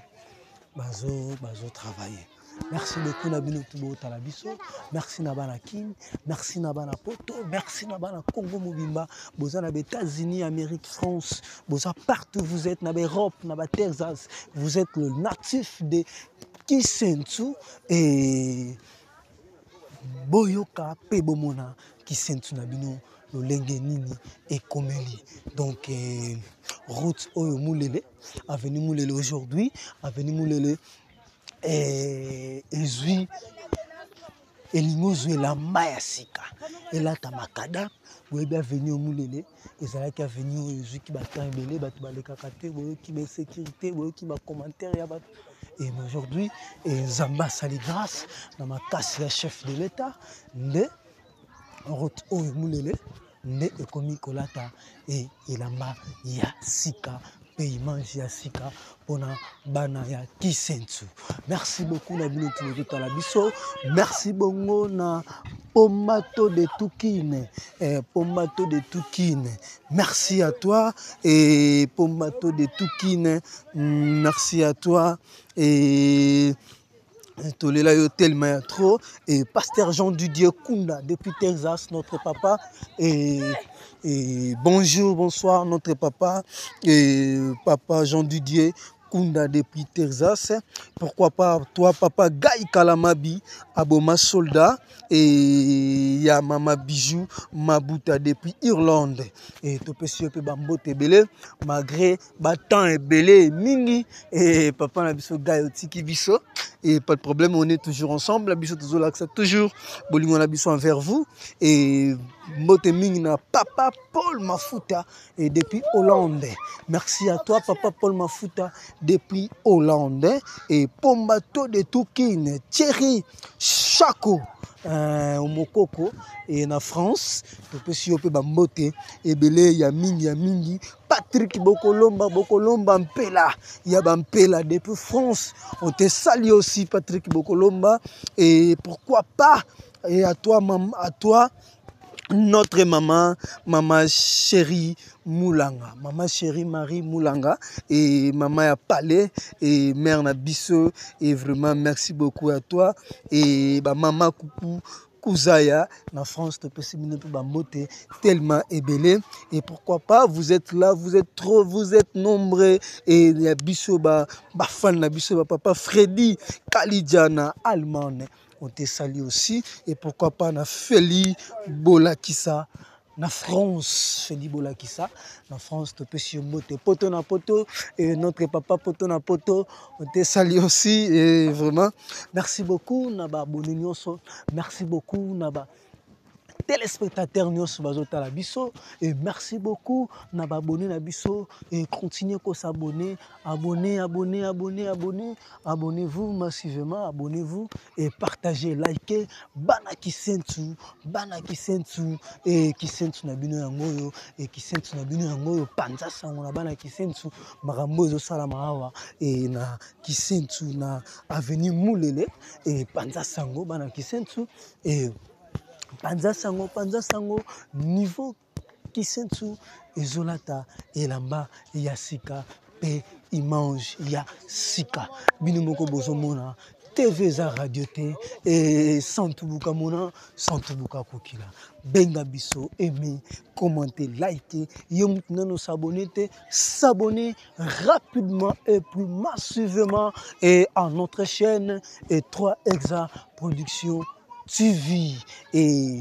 travailler. Merci beaucoup na bino tu botala biso. Merci na bana Kin, merci na bana Poto, merci na bana Congo mobimba. Boza na États-Unis, Amérique, France, boza partout, vous êtes na Europe, na Texas, vous êtes le natif de Kisensu et boyoka pe bomona Kisensu na bino lolenge nini ekomeli. Donc Route oyo Mulele, avenue Mulele aujourd'hui, avenue Mulele eh, ezwi elingi ozwa elamba ya sika elata makada. Boyebi avenue oyo Mulele ezalaki avenue oyo ezwiki ba temps ebele, bato balekaka te, boyoki ba insécurité, boyoki ba commentaire ya bato. Et aujourd'hui, Nzambe asali grâce na makasi ya chef de l'État nde route oyo Mulele nde ekomi kolata e elamba ya sika pe image ya sika mpona bana ya Kisensu. Merci beaucoup na bino tozotala biso. Merci bongo na Pomato de Tukine. Eh, Pomato de Tukine. Merci à toi et Pomato de Tukine. Merci à toi et tolela yo tellement ya trop. Et pasteur Jean Didier Kunda depuis Texas, notre papa. Et bonjour, bonsoir notre papa et papa Jean Didier Kunda depuis Texas. Pourquoi pas toi papa Guy Kalamabi Aboma soldat et ya mama Bijou Mabuta depuis Irlande. Et topesi yo pe bambote ebele malgré ba temps ebele mingi. Et papa na biso Guy otiki biso et pas de problème, on est toujours ensemble. Biso tozolakisa toujours bolingo na biso envers vous. Et mbote mingi na papa Paul Mafuta et depuis Hollande. Merci à toi papa Paul Mafuta depuis Hollande. Et Pombato de Toukine, Thierry Chako Omokoko et na France. Topesi yo pe ba mbote ebele ya mingi ya mingi. Patrick Bokolomba, Bokolomba Mpela, ya ba Mpela depuis France. On te salue aussi Patrick Bokolomba. Et pourquoi pas, et à toi, maman, à toi, notre maman, maman chérie Moulanga, maman chérie Marie Moulanga, et maman ya Palais, et mère na biso, et vraiment merci beaucoup à toi, et ba maman Coucou Kouzaya, na France, topesi bino pe ba mbote tellement ebele, et pourquoi pas, vous êtes là, vous êtes trop, vous êtes nombreux, et ya biso ba, ba fan na biso, ba papa Freddy Kalidiana, Allemagne, on te salue aussi, et pourquoi pas na Feli Bolakisa, na France, Feli Bolakisa, na France, topesi yo mbote, poto na poto, et notre papa poto na poto, on te salue aussi, et vraiment, merci beaucoup, na ba abonné nyonso, merci beaucoup, na ba téléspectateurs nyonso bazotala biso, et merci beaucoup, na ba abonné na biso, et continuez ko s'abonner, abonnez, abonnez, abonnez, abonnez, abonnez-vous massivement, abonnez-vous, et partagez, likez, bana Kisensu, bana Kisensu, et Kisensu na bino yango oyo, et Kisensu na bino yango oyo, panza sango na bana Kisensu, makambo ezosalama awa, et na Kisensu na avenue Mulele, et panza sango bana Kisensu, et panza sango, panza sango, niveau Kisensu ezolata elamba ya sika pe image ya sika. Bino moko bozomona TV eza radio te, et Santubuka mona, Santubuka kokila. Benga biso, aimer, commenter, liker. Yo mutu nano s'abonner te, s'abonner rapidement et plus massivement et à notre chaîne et 3 Hexa Production TV. Et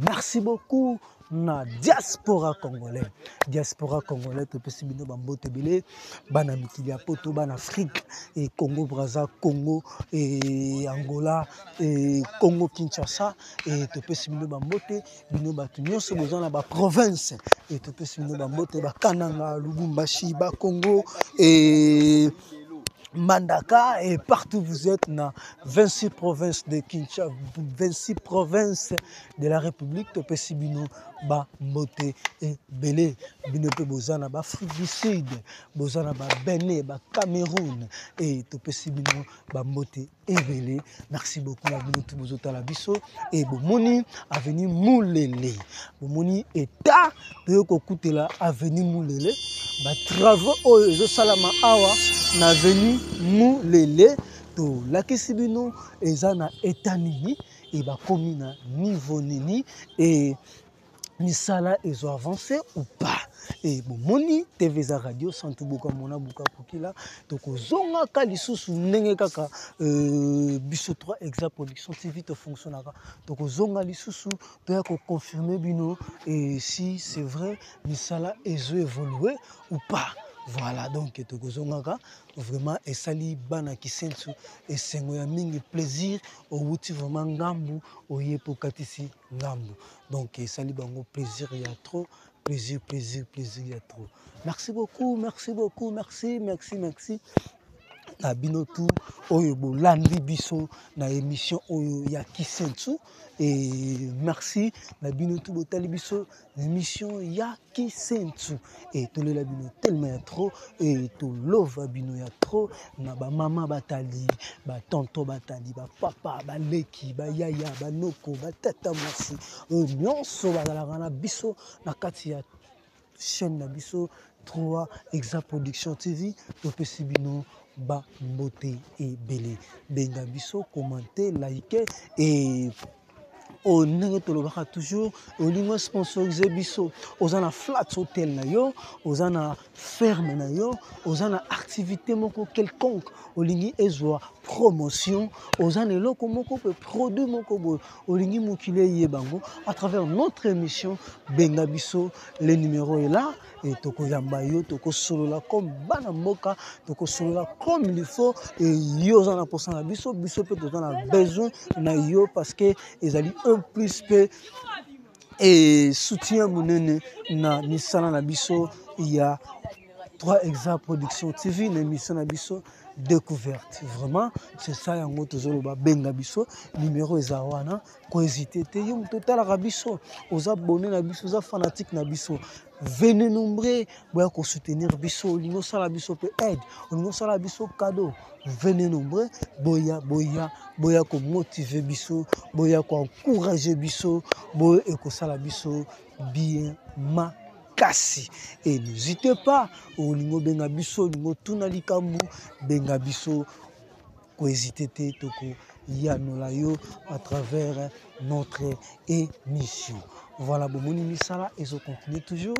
merci beaucoup na diaspora congolais. Diaspora congolais, topesi bino ba mbote ebele, bana mikili ya poto, bana Afrique, et Congo Brazza, Congo et Angola, et Congo Kinshasa, et topesi bino ba mbote, bino bato nyonso boza na ba province, et topesi bino ba mbote, ba Kananga, Lubumbashi, ba Congo, et Mandaka, et partout vous êtes dans 26 provinces de Kinshasa, 26 provinces de la République, topesi bino ba mbote ebele. Bino pe boza na ba Afrique du Sud, boza na ba Bénin, ba Cameroun, et topesi bino ba mbote ebele. Merci beaucoup na bino tout bozotala biso. Et bomoni avenue Mulele, bomoni état toyo kokutela avenue Mulele, ba travaux oyo ezosalama awa na avenue Mulele, tolakisi bino eza na état nini, et bakomi na niveau nini, et misala ezo avancer ou pas. E bomoni TV eza radio santu buka mona buka kokila tokozongaka lisusu ndenge kaka biso 3 Exa Production TV tofonctionnaka, tokozonga lisusu toya koconfirme bino et si c'est vrai misala ezo évoluer ou pas. Voilà, donc tokozongaka vraiment esali bana Kisensu esengo ya mingi plaisir owuti vraiment ngambu oye po katisi ngambu, donc esali bango plaisir ya trop, plaisir, plaisir, plaisir ya trop. Merci beaucoup, merci beaucoup, merci, merci, merci na bino tout oyo bolandi biso na émission oyo ya Kisensu, et merci na bino tout botali biso na émission ya Kisensu, et tolela bino tellement ya trop, et tolova bino ya trop na ba mama batali, ba tonton batali, ba papa, ba leki, ba yaya, ba noko, ba tata mwasi, oyo nyonso bazalaka na biso na kati ya chaîne na biso 3 Exa Production TV. Topesi bino ba mbote ebele, benga biso, commenter, liker et oyo ndenge tolobaka toujours, olingo sponsoriser biso, oza na flat hotel na yo, oza na ferme na yo, oza na activité moko quelconque olingi ezwa promotion, oza na eloko moko pe produit moko boye olingi mokili eyeba yango à travers notre émission, benga biso, le numéro est là et tokoyamba yo, tokosolola comme bana mboka, tokosolola comme il faut, et yo oza na posa na biso, biso pe toza na besoin na yo parce que ezali un plus pe et soutien monene na misala na biso ya 3 Exa Production TV na émission na biso découverte. Vraiment c'est ça yango tozoloba, benga biso, numéro eza wana, ko hésiter te, yo moto otalaka biso, oza abonné na biso, oza fanatique na biso, venez nombreux boya ko soutenir biso, olingi osala biso pe aide, olingi osala biso cadeau, venez nombreux, boya, boya, boya ko motiver biso, boya ko encourager biso, boya ekosala biso bien makasi. Et n'hésitez pas, olingo benga biso, olingo tuna likambo, benga biso, ko hésiter te, toko yanola yo à travers notre émission. Voilà, bomoni misala ezo continuer toujours.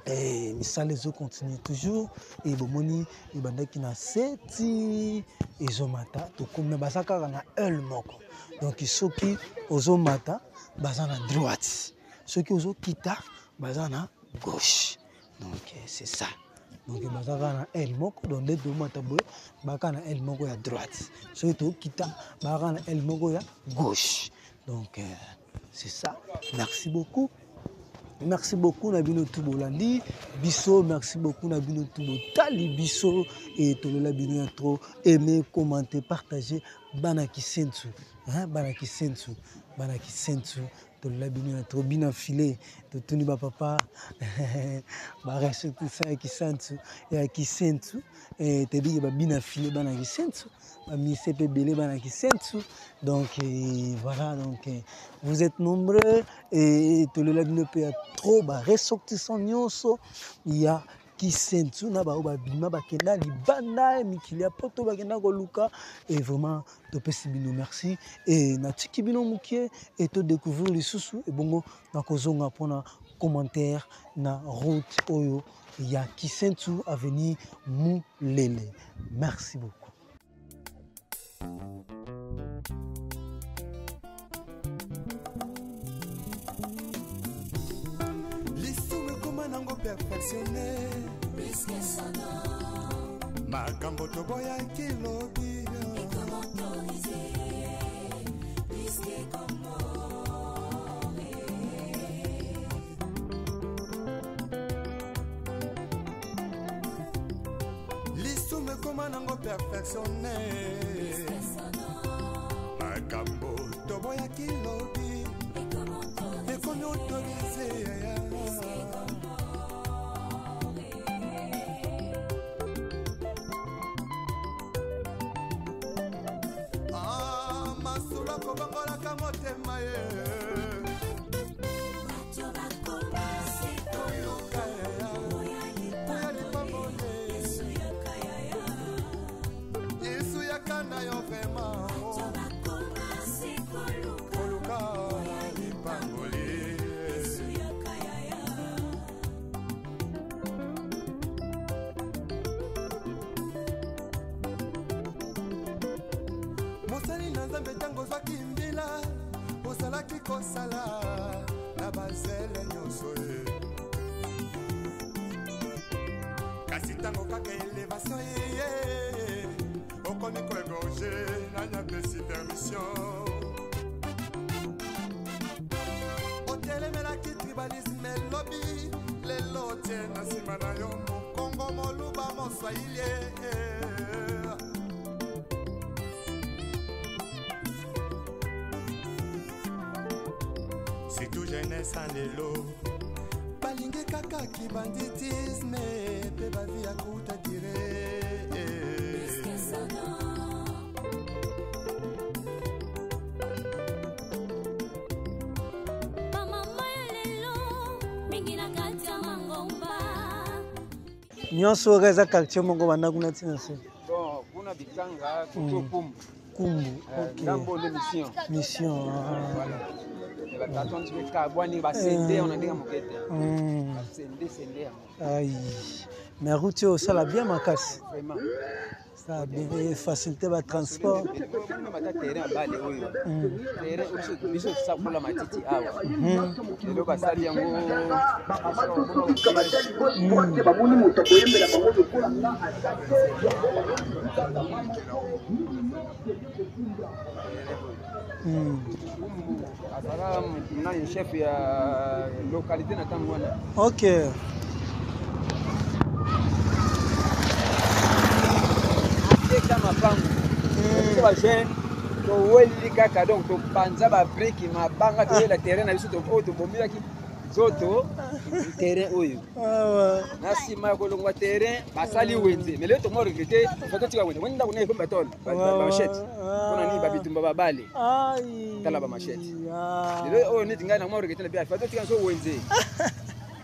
Et misala ezo continuer toujours. Et bomoni ebandaki na seti ezomata, tokomi baza kaka na aile moko. Donc soki ozomata baza na droite, soki ozokita baza na gauche. Donc c'est ça. Donc baza kaka na aile moko, donc nde tomata boye baka na aile moko ya droite, soki tokita baka na aile moko ya gauche. Donc c'est ça. Merci beaucoup. Merci beaucoup na bino tout bolandi biso, merci beaucoup na bino tout botali biso et tolola bino ya trop, aimer, commenter, partager bana Kisensu, hein, bana Kisensu, bana Kisensu, tolola bino ya trop, bina filet totuni ba papa ba reste tout ça ya Kisensu, ya Kisensu, et tebiki ba bina filet bana Kisensu, ba mise pe belé bana Kisensu. Donc et voilà, donc et vous êtes nombreux et tolola bino pe ya trop ba ressortissants nyonso ya Kisensu na ba oyo babima bakenda libanda mikili ya poto bakenda koluka, et vraiment topesi bino merci et natiki bino mokie et to découvrir lisusu ebongo na kozonga mpona commentaire na route oyo ya Kisensu avenue Mulele. Merci beaucoup. Lisumu ekoma nango perfectionné, makambo toboyaki lobi lisumu ekoma nango perfectionné, makambo toboyaki lobi ekomi autorisé. Ah, masolo akobongolaka motema ye. Yesu yaka na yo vraiment. Koluka lipamboli. kosala na bazele nyonso ye. Kasi ntango kaka elevation eye, okomi koegorge, nani apesi permission? Otelemelaki tribalisme elobi, lelo otie na nsima na yo mokongo, moluba, moswahili. Surtout jeunesse ya lelo balingi kaka kibanditisme mpe bavi ya kuta dire. Bamama ya lelo mingi na kati ya mangomba. Nyonso oyo eza quartier moko banda kuna ntina se. Bon, kuna bikanga kuto kumbu. Kumbu. Ok. Ngambo nde mission. Mission. Voilà. Bato wana kabwani basende wana ndenge moke te. Basende sende yango. Ai. Mais route oyo osala bien makasi. Vraiment. Ça bien facilité ba transport. Ata terrain ya bale oyo. Terrain biso tosakola matiti awa. Lelo basali yango. Bamoni moto akoyembela bango lokola nga aza te. Azala nani chef ya localité na ntango wana. Ok. Ateka mapango. Biso bajeune toweleli kaka, donc topanza babriki, mabanga, toyela terrain na biso oyo tobomilaki nzoto, terrain oyo. Na nsima ya kolongwa terrain, basali wenze, mais lelo tomo regrete fa totika wenze. Wani ndako na ekomi batole, bamachete mpona nini, babitumba babale. Tala bamachete lelo oyo neti ngai namo regrete na bia fa totika so wenze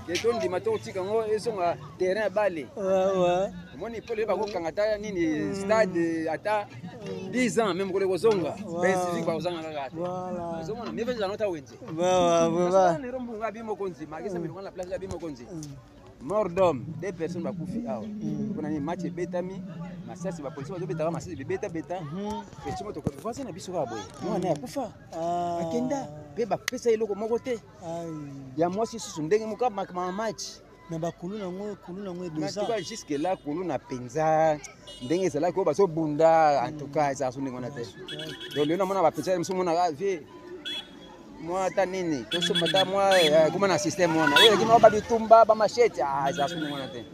ke tondima totika yango ezonga terrain ya bale. Omoni mpo lelo bakokanga ata nini stade ata 10 ans, même kole kozonga baincivique bakozanga kaka te. Ozomona mieux ezala nota wenze mbunga abi mokonzi makisa milonga na place abi mokonzi. Mort d'homme, deux personnes bakufi awa mpona nini? Match ebetami, masasi, bapolisi bazobetaka masasi, bebetabeta petit moto voisin na biso kaka boye, mwana ya kufa akenda mpe bapesa eloko moko te. Ya mwasi susu ndenge moko makama match. Mais bakulu nango, kulu nango En edoza. tout cas, jusque là kulu na mpenza ndenge ezalaki oyo bazobunda, en tout cas ezalaka so ndenge wana te. Donc lelo namona bapesa mosu monaka vie mwa ata nini tosomba ata mwa koma na système wana oyo ekima babitumba bamachete, ezalaka so ndenge wana te.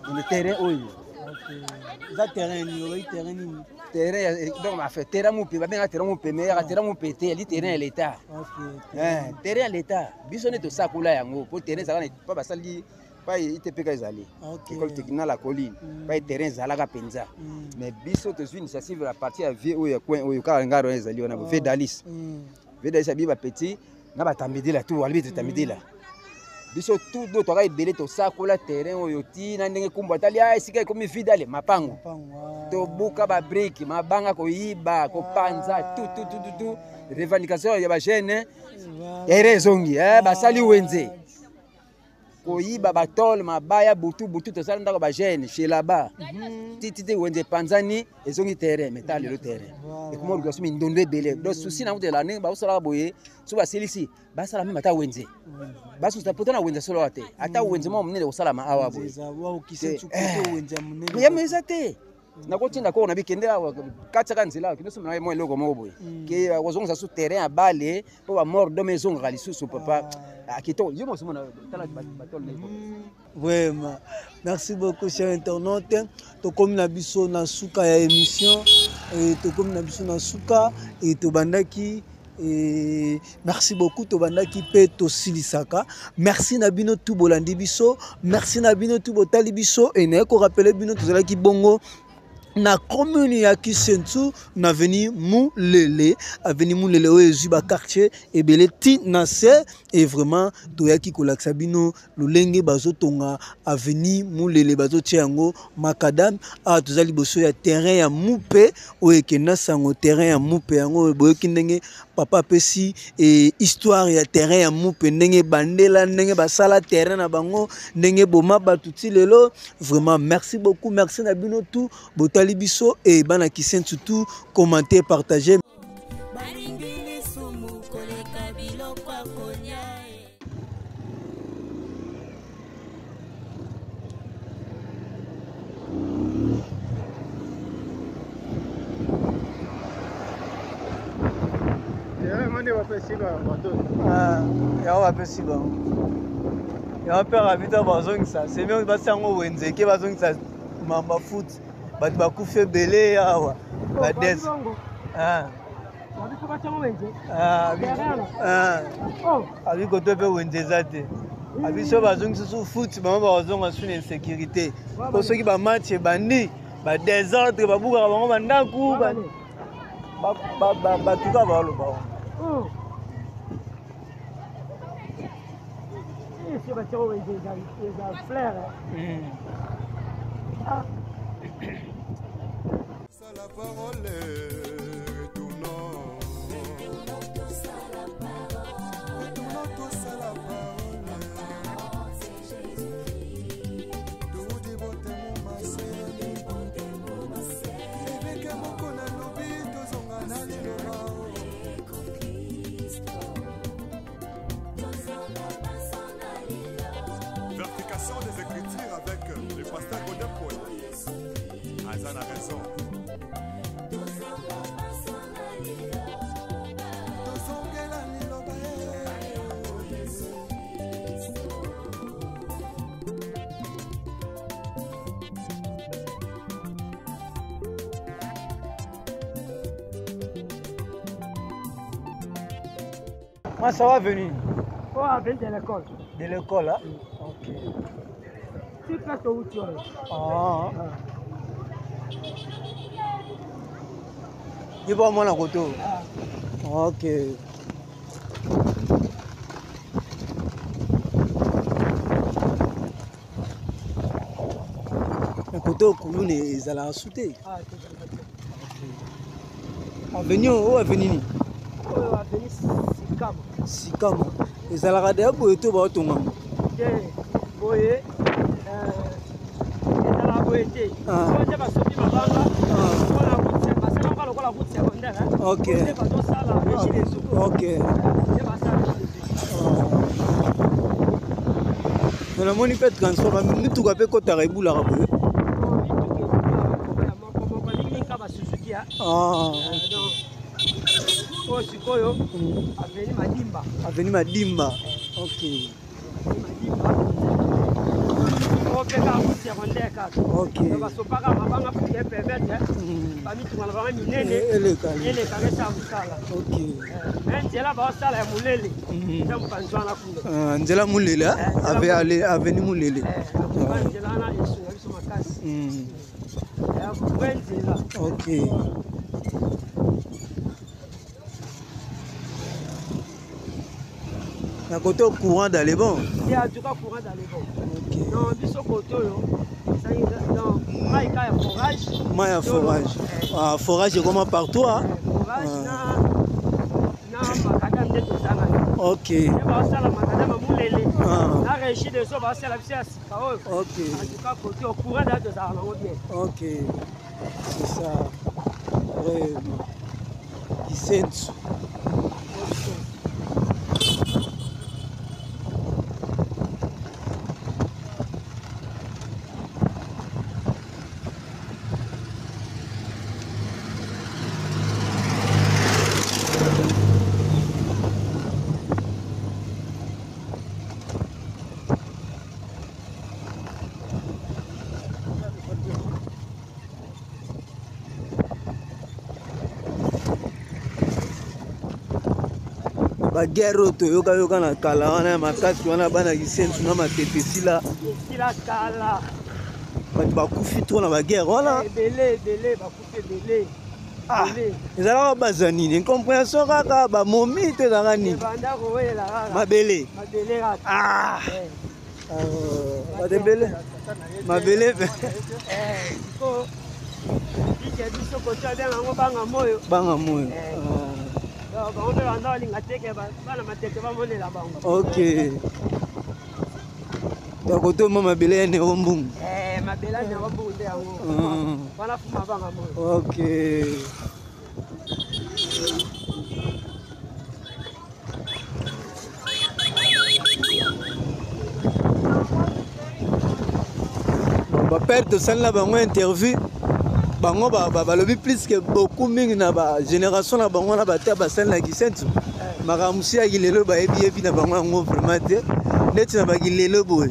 Donc terrain oyo. Eza terrain nini? Oyebi terrain nini? Terrain, donc afe terrain mope, babengaka terrain mope, mais yaka terrain mope te, eli terrain ya l'état. Terrain ya l'état, biso nde tosakola yango po terrain ezalaka pa basali pa ITPK ezali école technique la colline pa terrain ezalaka mpenza. Mais biso tozwi initiative ya partie ya vie oyo ya coin oyo kaka ngaro ezali wana, vie dalis, vie dalis abi bapetit na batambidila tu alibi totambidila biso tu do toka ebele, tosakola terrain oyo ti na ndenge kumbu atali esika ekomi vide, ale mapango, tobuka babrike, mabanga, koyiba, kopanza tu tu tu tu tu. Revendication ya bajeune, terrain ezongi, basali wenze, koyiba batole, mabaya, butu butu tosala ndako bajeune chez là-bas titi ti wenze epanzani, ezongi terrain. Mais tala lelo terrain ekoma oluka so mindondo ebele. Donc souci na kutela ndenge baosalaka boye, so basilisi basala meme ata wenze basusa poto na wenze soloka te, ata wenze moko monene kosalama awa boye. Yama eza te. Nakotinda koko na bikende awa katiaka nzela awa, kende somela mwa eloko moko boye ke kozongisa su terrain ya bale mpo bamort d'homme ezongaka lisusu. Papa kitoko, yo mosomona tala batole. Vraiment, merci beaucoup, cher internaute. Tokomi na biso na suka ya émission, tokomi na biso na suka e tobandaki. Et merci beaucoup, tobandaki mpe tosilisaka. Merci na bino tu bolandi biso, merci na bino tu botali biso. E naye korappeler bino, tozalaki bongo na commune ya Kisensu na avenue Mulele, avenue Mulele oyo ezwi baquartier ebele ti na se. Et vraiment toyaki kolakisa bino lolenge bazotonga avenue Mulele, bazotia yango macadam. Awa toza liboso ya terrain ya mupe oyo ekenda sango, terrain ya mupe yango boyoki ndenge papa apesi histoire ya terrain ya mupe, ndenge ebandela, ndenge basala terrain na bango, ndenge boma bato ti lelo. Vraiment merci beaucoup, merci na bino tu botali biso e bana Kisensu tu commenter, partager. Balingi lisumu koleka biloko. nde bapesi bato. Ah, yango bapesi bango. Yango mpe rabita bazongisa semi basi yango wenze ke bazongisa mamba foot bato bakufi ebele awa oh, bades. Ah. Ah, ah. Oh. Abi koto mpe wenze eza te. Abi soki bazongisi su foot bango bakozonga su na insécurité. Mpo soki bamatch ebandi ba désordre babukaka bango bandako bato kaka baloba wana. Oh. La parole, retournons. Retournons tous à la parole. Ebeke moko nalobi tozonga na liloba. Vérification des Écritures avec le pasteur Godin Paul. Aza na raison. Tozongela liloba. Moi, ça va venir. Oh, venu de l'école. De l'école, hein? Ok. Tu passes où tu es? Ah. Ye ba mwana koto. Ok. Na koto kuluna ezalaka su te. Ah, tozalaka te. Avenue oyo avenue nini? Oyo avenue Sikama. Sikama. Ezalaka deya boye to baotongama? Te, boye ezalaka boye te. Ah. Nde basopi mabanga mpona route, basalaka lokola route secondaire. Ok. Nde bazosala Regideso. Ok. Nde basala Regideso. Mais namoni mpe transport bamituka mpe ekotaka ebulaka boye. Ah. Oyo sikoyo avenue Madimba. Avenue Madimba. Ok. Oyo mpe kaka route secondaire kaka. Ok. Basopaka mabanga pour que permettre bamituka na bango minene Eleka. Eleka esala mosala. Ok. Mais nzela baosala ya molele eza mopanzi wana kuna. Ah, nzela Mulele, avenue Mulele. Nzela wana esunga biso makasi. Ya vrai nzela. Ok. Na côté courant d'aller bon. Te, en tout cas courant d'aller bon. Non, biso kote oyo ezali donc mai ka ya forage. Mai ya forage. Ah, forage ekoma partout ah. Forage na makadam nde toza na Ok. Nde baosala makadam ya molele Ah. na régie des eaux baosala biso ya sika oyo. Ok. En tout cas kote oyo courant da tozala nango bien. Ok. C'est ça. Vraiment. Kisensu. Baguerre oyo toyokayoka na kala wana ya makasi wana, bana Kisensu na Matete esila. Esila kala. Bato bakufi trop na baguerre wana. Ebele ebele bakufi ebele. Ah, Ebele. Ezalaka baza nini? Incompréhension kaka bamomi to ezalaka nini? Ebanda kowela kaka. Mabele. Mabele kaka. Ah. Eh. Ah, bato ebele mabele mpe. Eh, sikoyo bike biso koto abenga yango banga moyo. Banga moyo. Eh. Donc, bango mpe banda balinga teke bana Matete bamonela bango. Ok, donc otoma mabele ya Nero Mbungu. Eh, mabele ya Nero Mbungu nde yango wana fuma banga moyo. Ok. Bapere tosalela bango interview, bango balobi plus que beaucoup mingi na bagénération na bango wana bato ya basali na Kisensu. Makambo mosusu ya kilelo bayebi yebi na bango yango vraiment te. Neti na bakilelo boye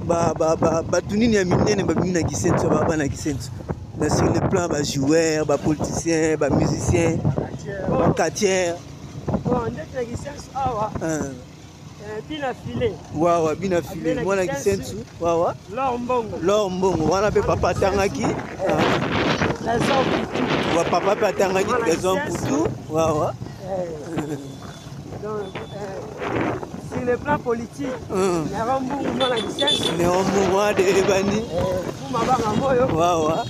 bato nini ya minene babimi na Kisenso, ba bana Kisenso na sur le plan ba joueurs, ba politiciens, ba musiciens, ba quartier. Bon, ndeti na Kisenso awa. Bina filet. Wawa bina filet mwana Kisensu wawa. L'or mbongo. L'or mbongo wana pe papa atangaki. Trésor Poutou. Wa papa pe atangaki Trésor Poutou. Wawa. Donc, sur le plan politique, Nero Mbungu mwana Kisensu. Nero Mbungu wana de ebani. Fuma banga moyo. Wawa.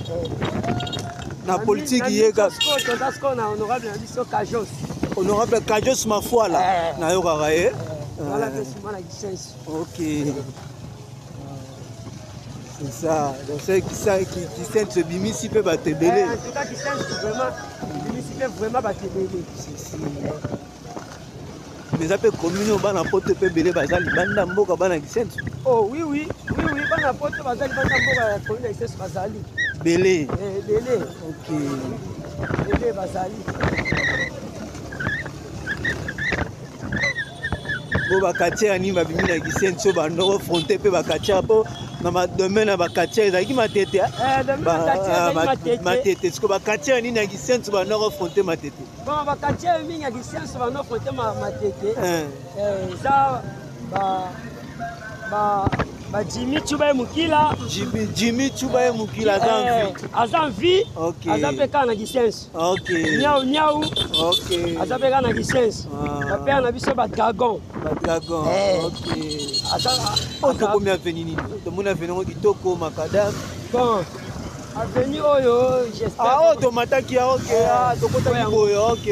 Na politique ye ka. Toza sikoyo na honorable na biso Kajos. Honorable Kajos Mafuala. Nayokaka ye. Voilà, mpe mwana Kisensu. Ok. C'est ça. Donc c'est qui ça qui Kisensu ebimisi mpe bato ebele. En tout cas Kisensu vraiment ebimisi mpe vraiment bato ebele. Si si. Mais eza mpe commune oyo bana poto mpe ebele baza libanda mboka bana Kisensu. Oh oui oui oui oui bana poto baza libanda mboka ya commune ya Kisensu bazali. Ebele. Ebele. Ok. Ebele bazali. Bo bakatiere ya nini babimi na Kisensu oyo bandoko fronte mpe bakatiere mpo na madomaine ya bakatiere ezalaki matete matete siko bakatiere nini ya Kisensu bandoko fronte matete. Bon bakatiere mingi ya Kisensu bandoko fronte matete eza ba Jimmy Tshubaye Mukila. Jimmy Tshubaye Mukila aza en vie. Aza en vie. Aza mpe kaka na Kisensu. Niau niau. Aza mpe kaka na Kisensu. Ba père na biso ba dragon. Ba dragon. Aza oyo tokomi avenue nini? Tomoni avenue yango kitoko makadam. Bon avenue oyo j'espère. Ah oyo tomataki ya ok ah tokotaki boye ok.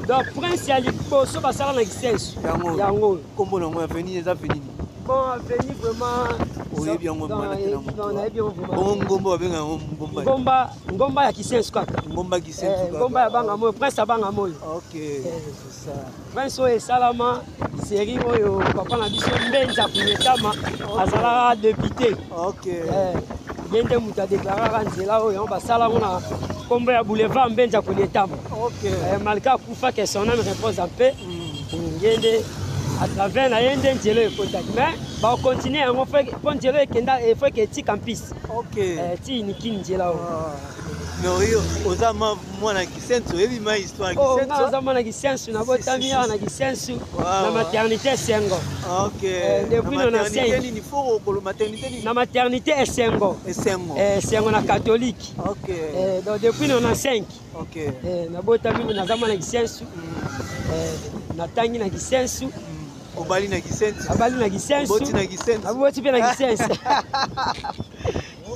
Donc prince ya liboso basala na Kisensu. Yango. Yango. Kombo nango avenue eza avenue nini? Bon avenue vraiment oyebi yango mana te na moto. Nayebi yango vraiment. Bongo ngomba babenga yango ngomba. Ngomba ngomba ya Kisensu kaka. Ngomba Kisensu kaka. Ngomba ya banga moyo, prince ya banga moyo. Ok, c'est ça. Prince oyo esalama série oyo papa na biso Mbenza Kunyetama azalaka député. Ok. Ye nde moto adeklaraka nzela oyo yango basala yango na kombo ya boulevard Mbenza Kunyetama. Ok. Malgré akufa que son âme repose en paix. Ye nde à travers na ye nde nzela oyo ekotaki mais bakocontinue yango mpo nzela oyo ekenda efo eke etika mpisi. Ok. Ti nikini nzela oyo. Mais oyo oza mwana Kisensu, oyebi ma histoire ya Oh, Kisensu? nga naza mwana Kisensu, nabotami awa na Kisensu, na maternité Esengo. Ok. Depuis Na maternité 95. nini? Faut okolo maternité nini? Na maternité Esengo. Esengo. Esengo na catholique. Ok. Donc depuis 95. Ok. Nabotami naza mwana Kisensu. Natangi na Kisensu. Obali na Kisensu. Abali na Kisensu. Oboti na Kisensu. Aboti pe na Kisensu.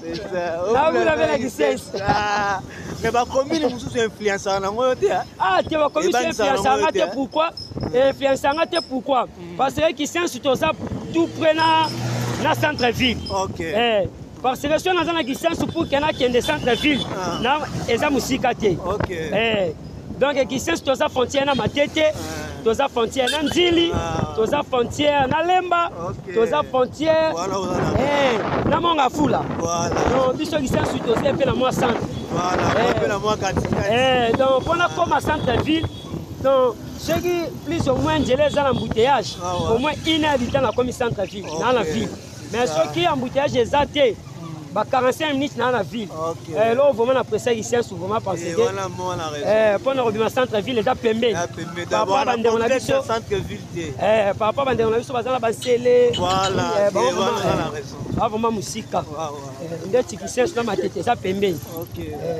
C'est ça. Nabula pe na Kisensu. Ah, mais ba commune mosusu influençaka nango yo te. Ah, te ba commune influençaka nga te pourquoi? Influençaka nga te pourquoi? Parce que Kisensu toza tout près na centre-ville. Ok. Parce que soki naza na Kisensu pour que nakende centre-ville, na eza mosika te. Ok. Donc Kisensu toza frontière na Matete, toza frontière na Nzili, toza frontière na Lemba, toza frontière na Mongafula. Donc biso Kisensu toza mpe na mwa centre. Voilà, mpe na mwa katikati. Donc mpona koma centre-ville, donc soki plus ou moins nzela eza na embouteillage, au moins une heure du temps nakomi centre-ville, na na ville. Mais soki embouteillage eza te, ba 45 minutes na na ville. Là vraiment na pressé Kisensu vraiment parce que pona kobima centre-ville eza pembeni. Papa bandeko na biso centre-ville te. Papa bandeko na biso baza na basele. Voilà, ba vraiment musika. Ndeti Kisensu na Matete eza pembeni.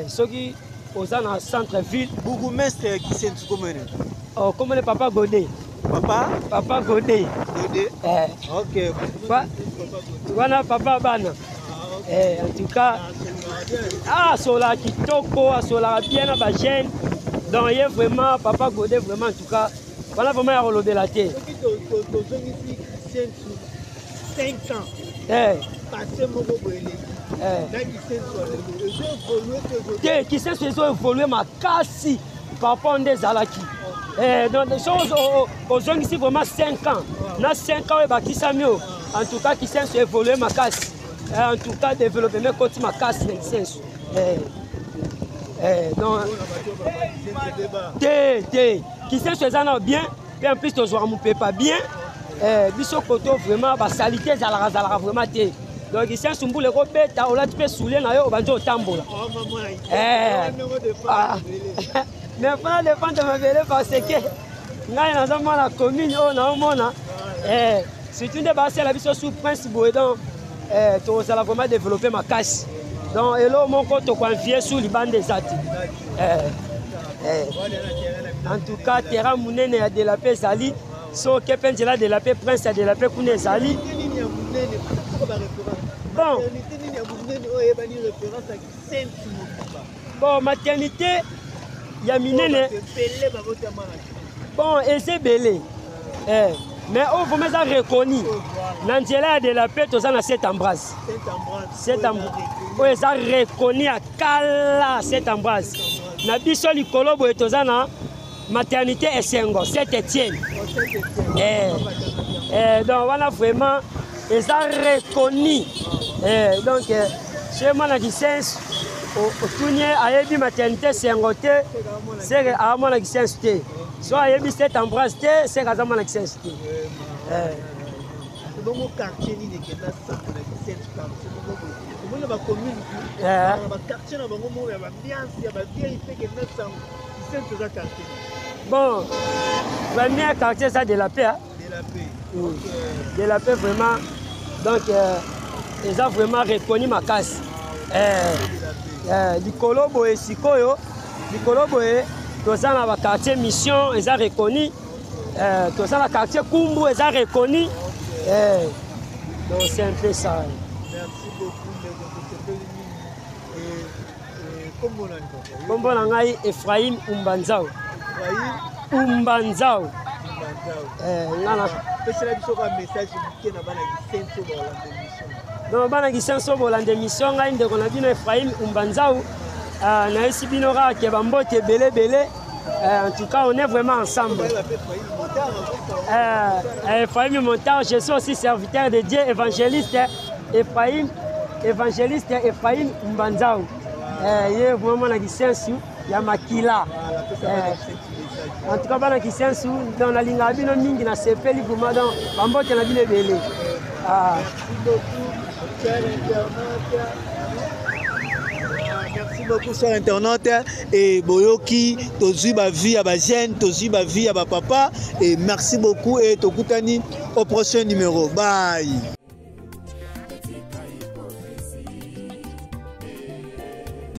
Soki oza na centre-ville, bourgmestre ya Kisensu komene. Oh, komene Papa Godé. Papa? Papa Godé. Godé. Ok. Wana papa bana. En tout cas, ah, sola kitoko, sola bien na ba jeune. Donc il est vraiment Papa Godé vraiment en tout cas. Voilà vraiment ya kolobela te. Soki tozongisi Kisensu 5 ans. Passé moko boye eleki. Na Kisensu ya lelo, ezo évoluer te ezo Te, Kisensu ezo évoluer makasi par rapport nde ezalaki. Donc soki ozongisi vraiment 5 ans, na 5 ans oyo ebakisami oyo, en tout cas Kisensu évolue makasi. En tout cas développement ekoti makasi na Kisensu. Eh, donc te te kisenso eza nao bien mpe en plus tozwaka mopepa bien. Eh, biso koto vraiment basalite ezalaka zalaka vraiment te. Donc kisenso mbula ekobeta, olati mpe soulier na yo, obandi otambola. Eh, ah. Mais mpona defendre mabele, parce que ngai naza mwana commune oyo naomona, eh, surtout nde basala biso sous prince boye. Donc eh, tokozala vraiment développé makasi. Donc eloko moko tokoenvie su libanda eza te. Eh, eh. En tout cas terrain monene ya de la paix ezali, soki mpe nzela de la paix, prince ya de la paix kuna ezali. Bon, maternité ya minene, bon, eza ebele, eh, mais oyo vraiment eza reconnu na nzela ya de la paix, toza na Saint Ambroise. Oyo eza reconnu ya kala, Saint Ambroise na biso. Likolo boye toza na maternité Esengo, Saint Etienne. Eh, eh, donc wana vraiment eza reconnu. Eh, donc eh, soki mwana Kisensu otuni ye, ayebi maternité Esengo te, seke aza mwana Kisensu te. So ayebi Saint Ambroise te, seke aza mwana Kisensu te. Eh. Bongo quartier nini ekenda sango na Kisensu? Quartier moko boye, omoni na bacommune, na baquartier na bango moko ya baambiance ya bavieille mpe ekenda sango. Kisensu eza quartier? Bon, premier quartier eza de la paix, hein? De la paix. De la paix vraiment, donc euh, eza vraiment reconnu makasi. Eh, eh, likolo boye sikoyo, likolo boye toza na baquartier Mission, eza reconnu. Eh, toza na quartier Kumbu, eza reconnu. Eh, donc c'est un peu ça. Merci beaucoup, ndeko, tosepeli mingi. Kombo nani, papa? Kombo na ngai Ephraim Umbanzao. Ephraim Umbanzao. Eh, nga na pesela biso ka message moke na bana Kisenso bolanda émission. Donc bana Kisenso bolanda émission, ngai ndeko na bino Ephraim Umbanzao, uh, nayesi bino kaka ke bambote ebele ebele. En tout cas, on est vraiment ensemble. Ephraim Montard, je suis aussi serviteur de Dieu, évangéliste Ephraim, évangéliste Ephraim Mbanzao. Ye vraiment na Kisensu ya makila. En tout cas, bana Kisensu, donc nalingaka bino mingi, nasepeli vraiment, donc bambote na bino ebele. Ah. Merci beaucoup, cher internaute. Merci beaucoup, cher internaute. Et boyoki, tozwi ba vie ya ba jeune, tozwi ba vie ya ba papa. Et merci beaucoup et tokutani au prochain numéro. Bye.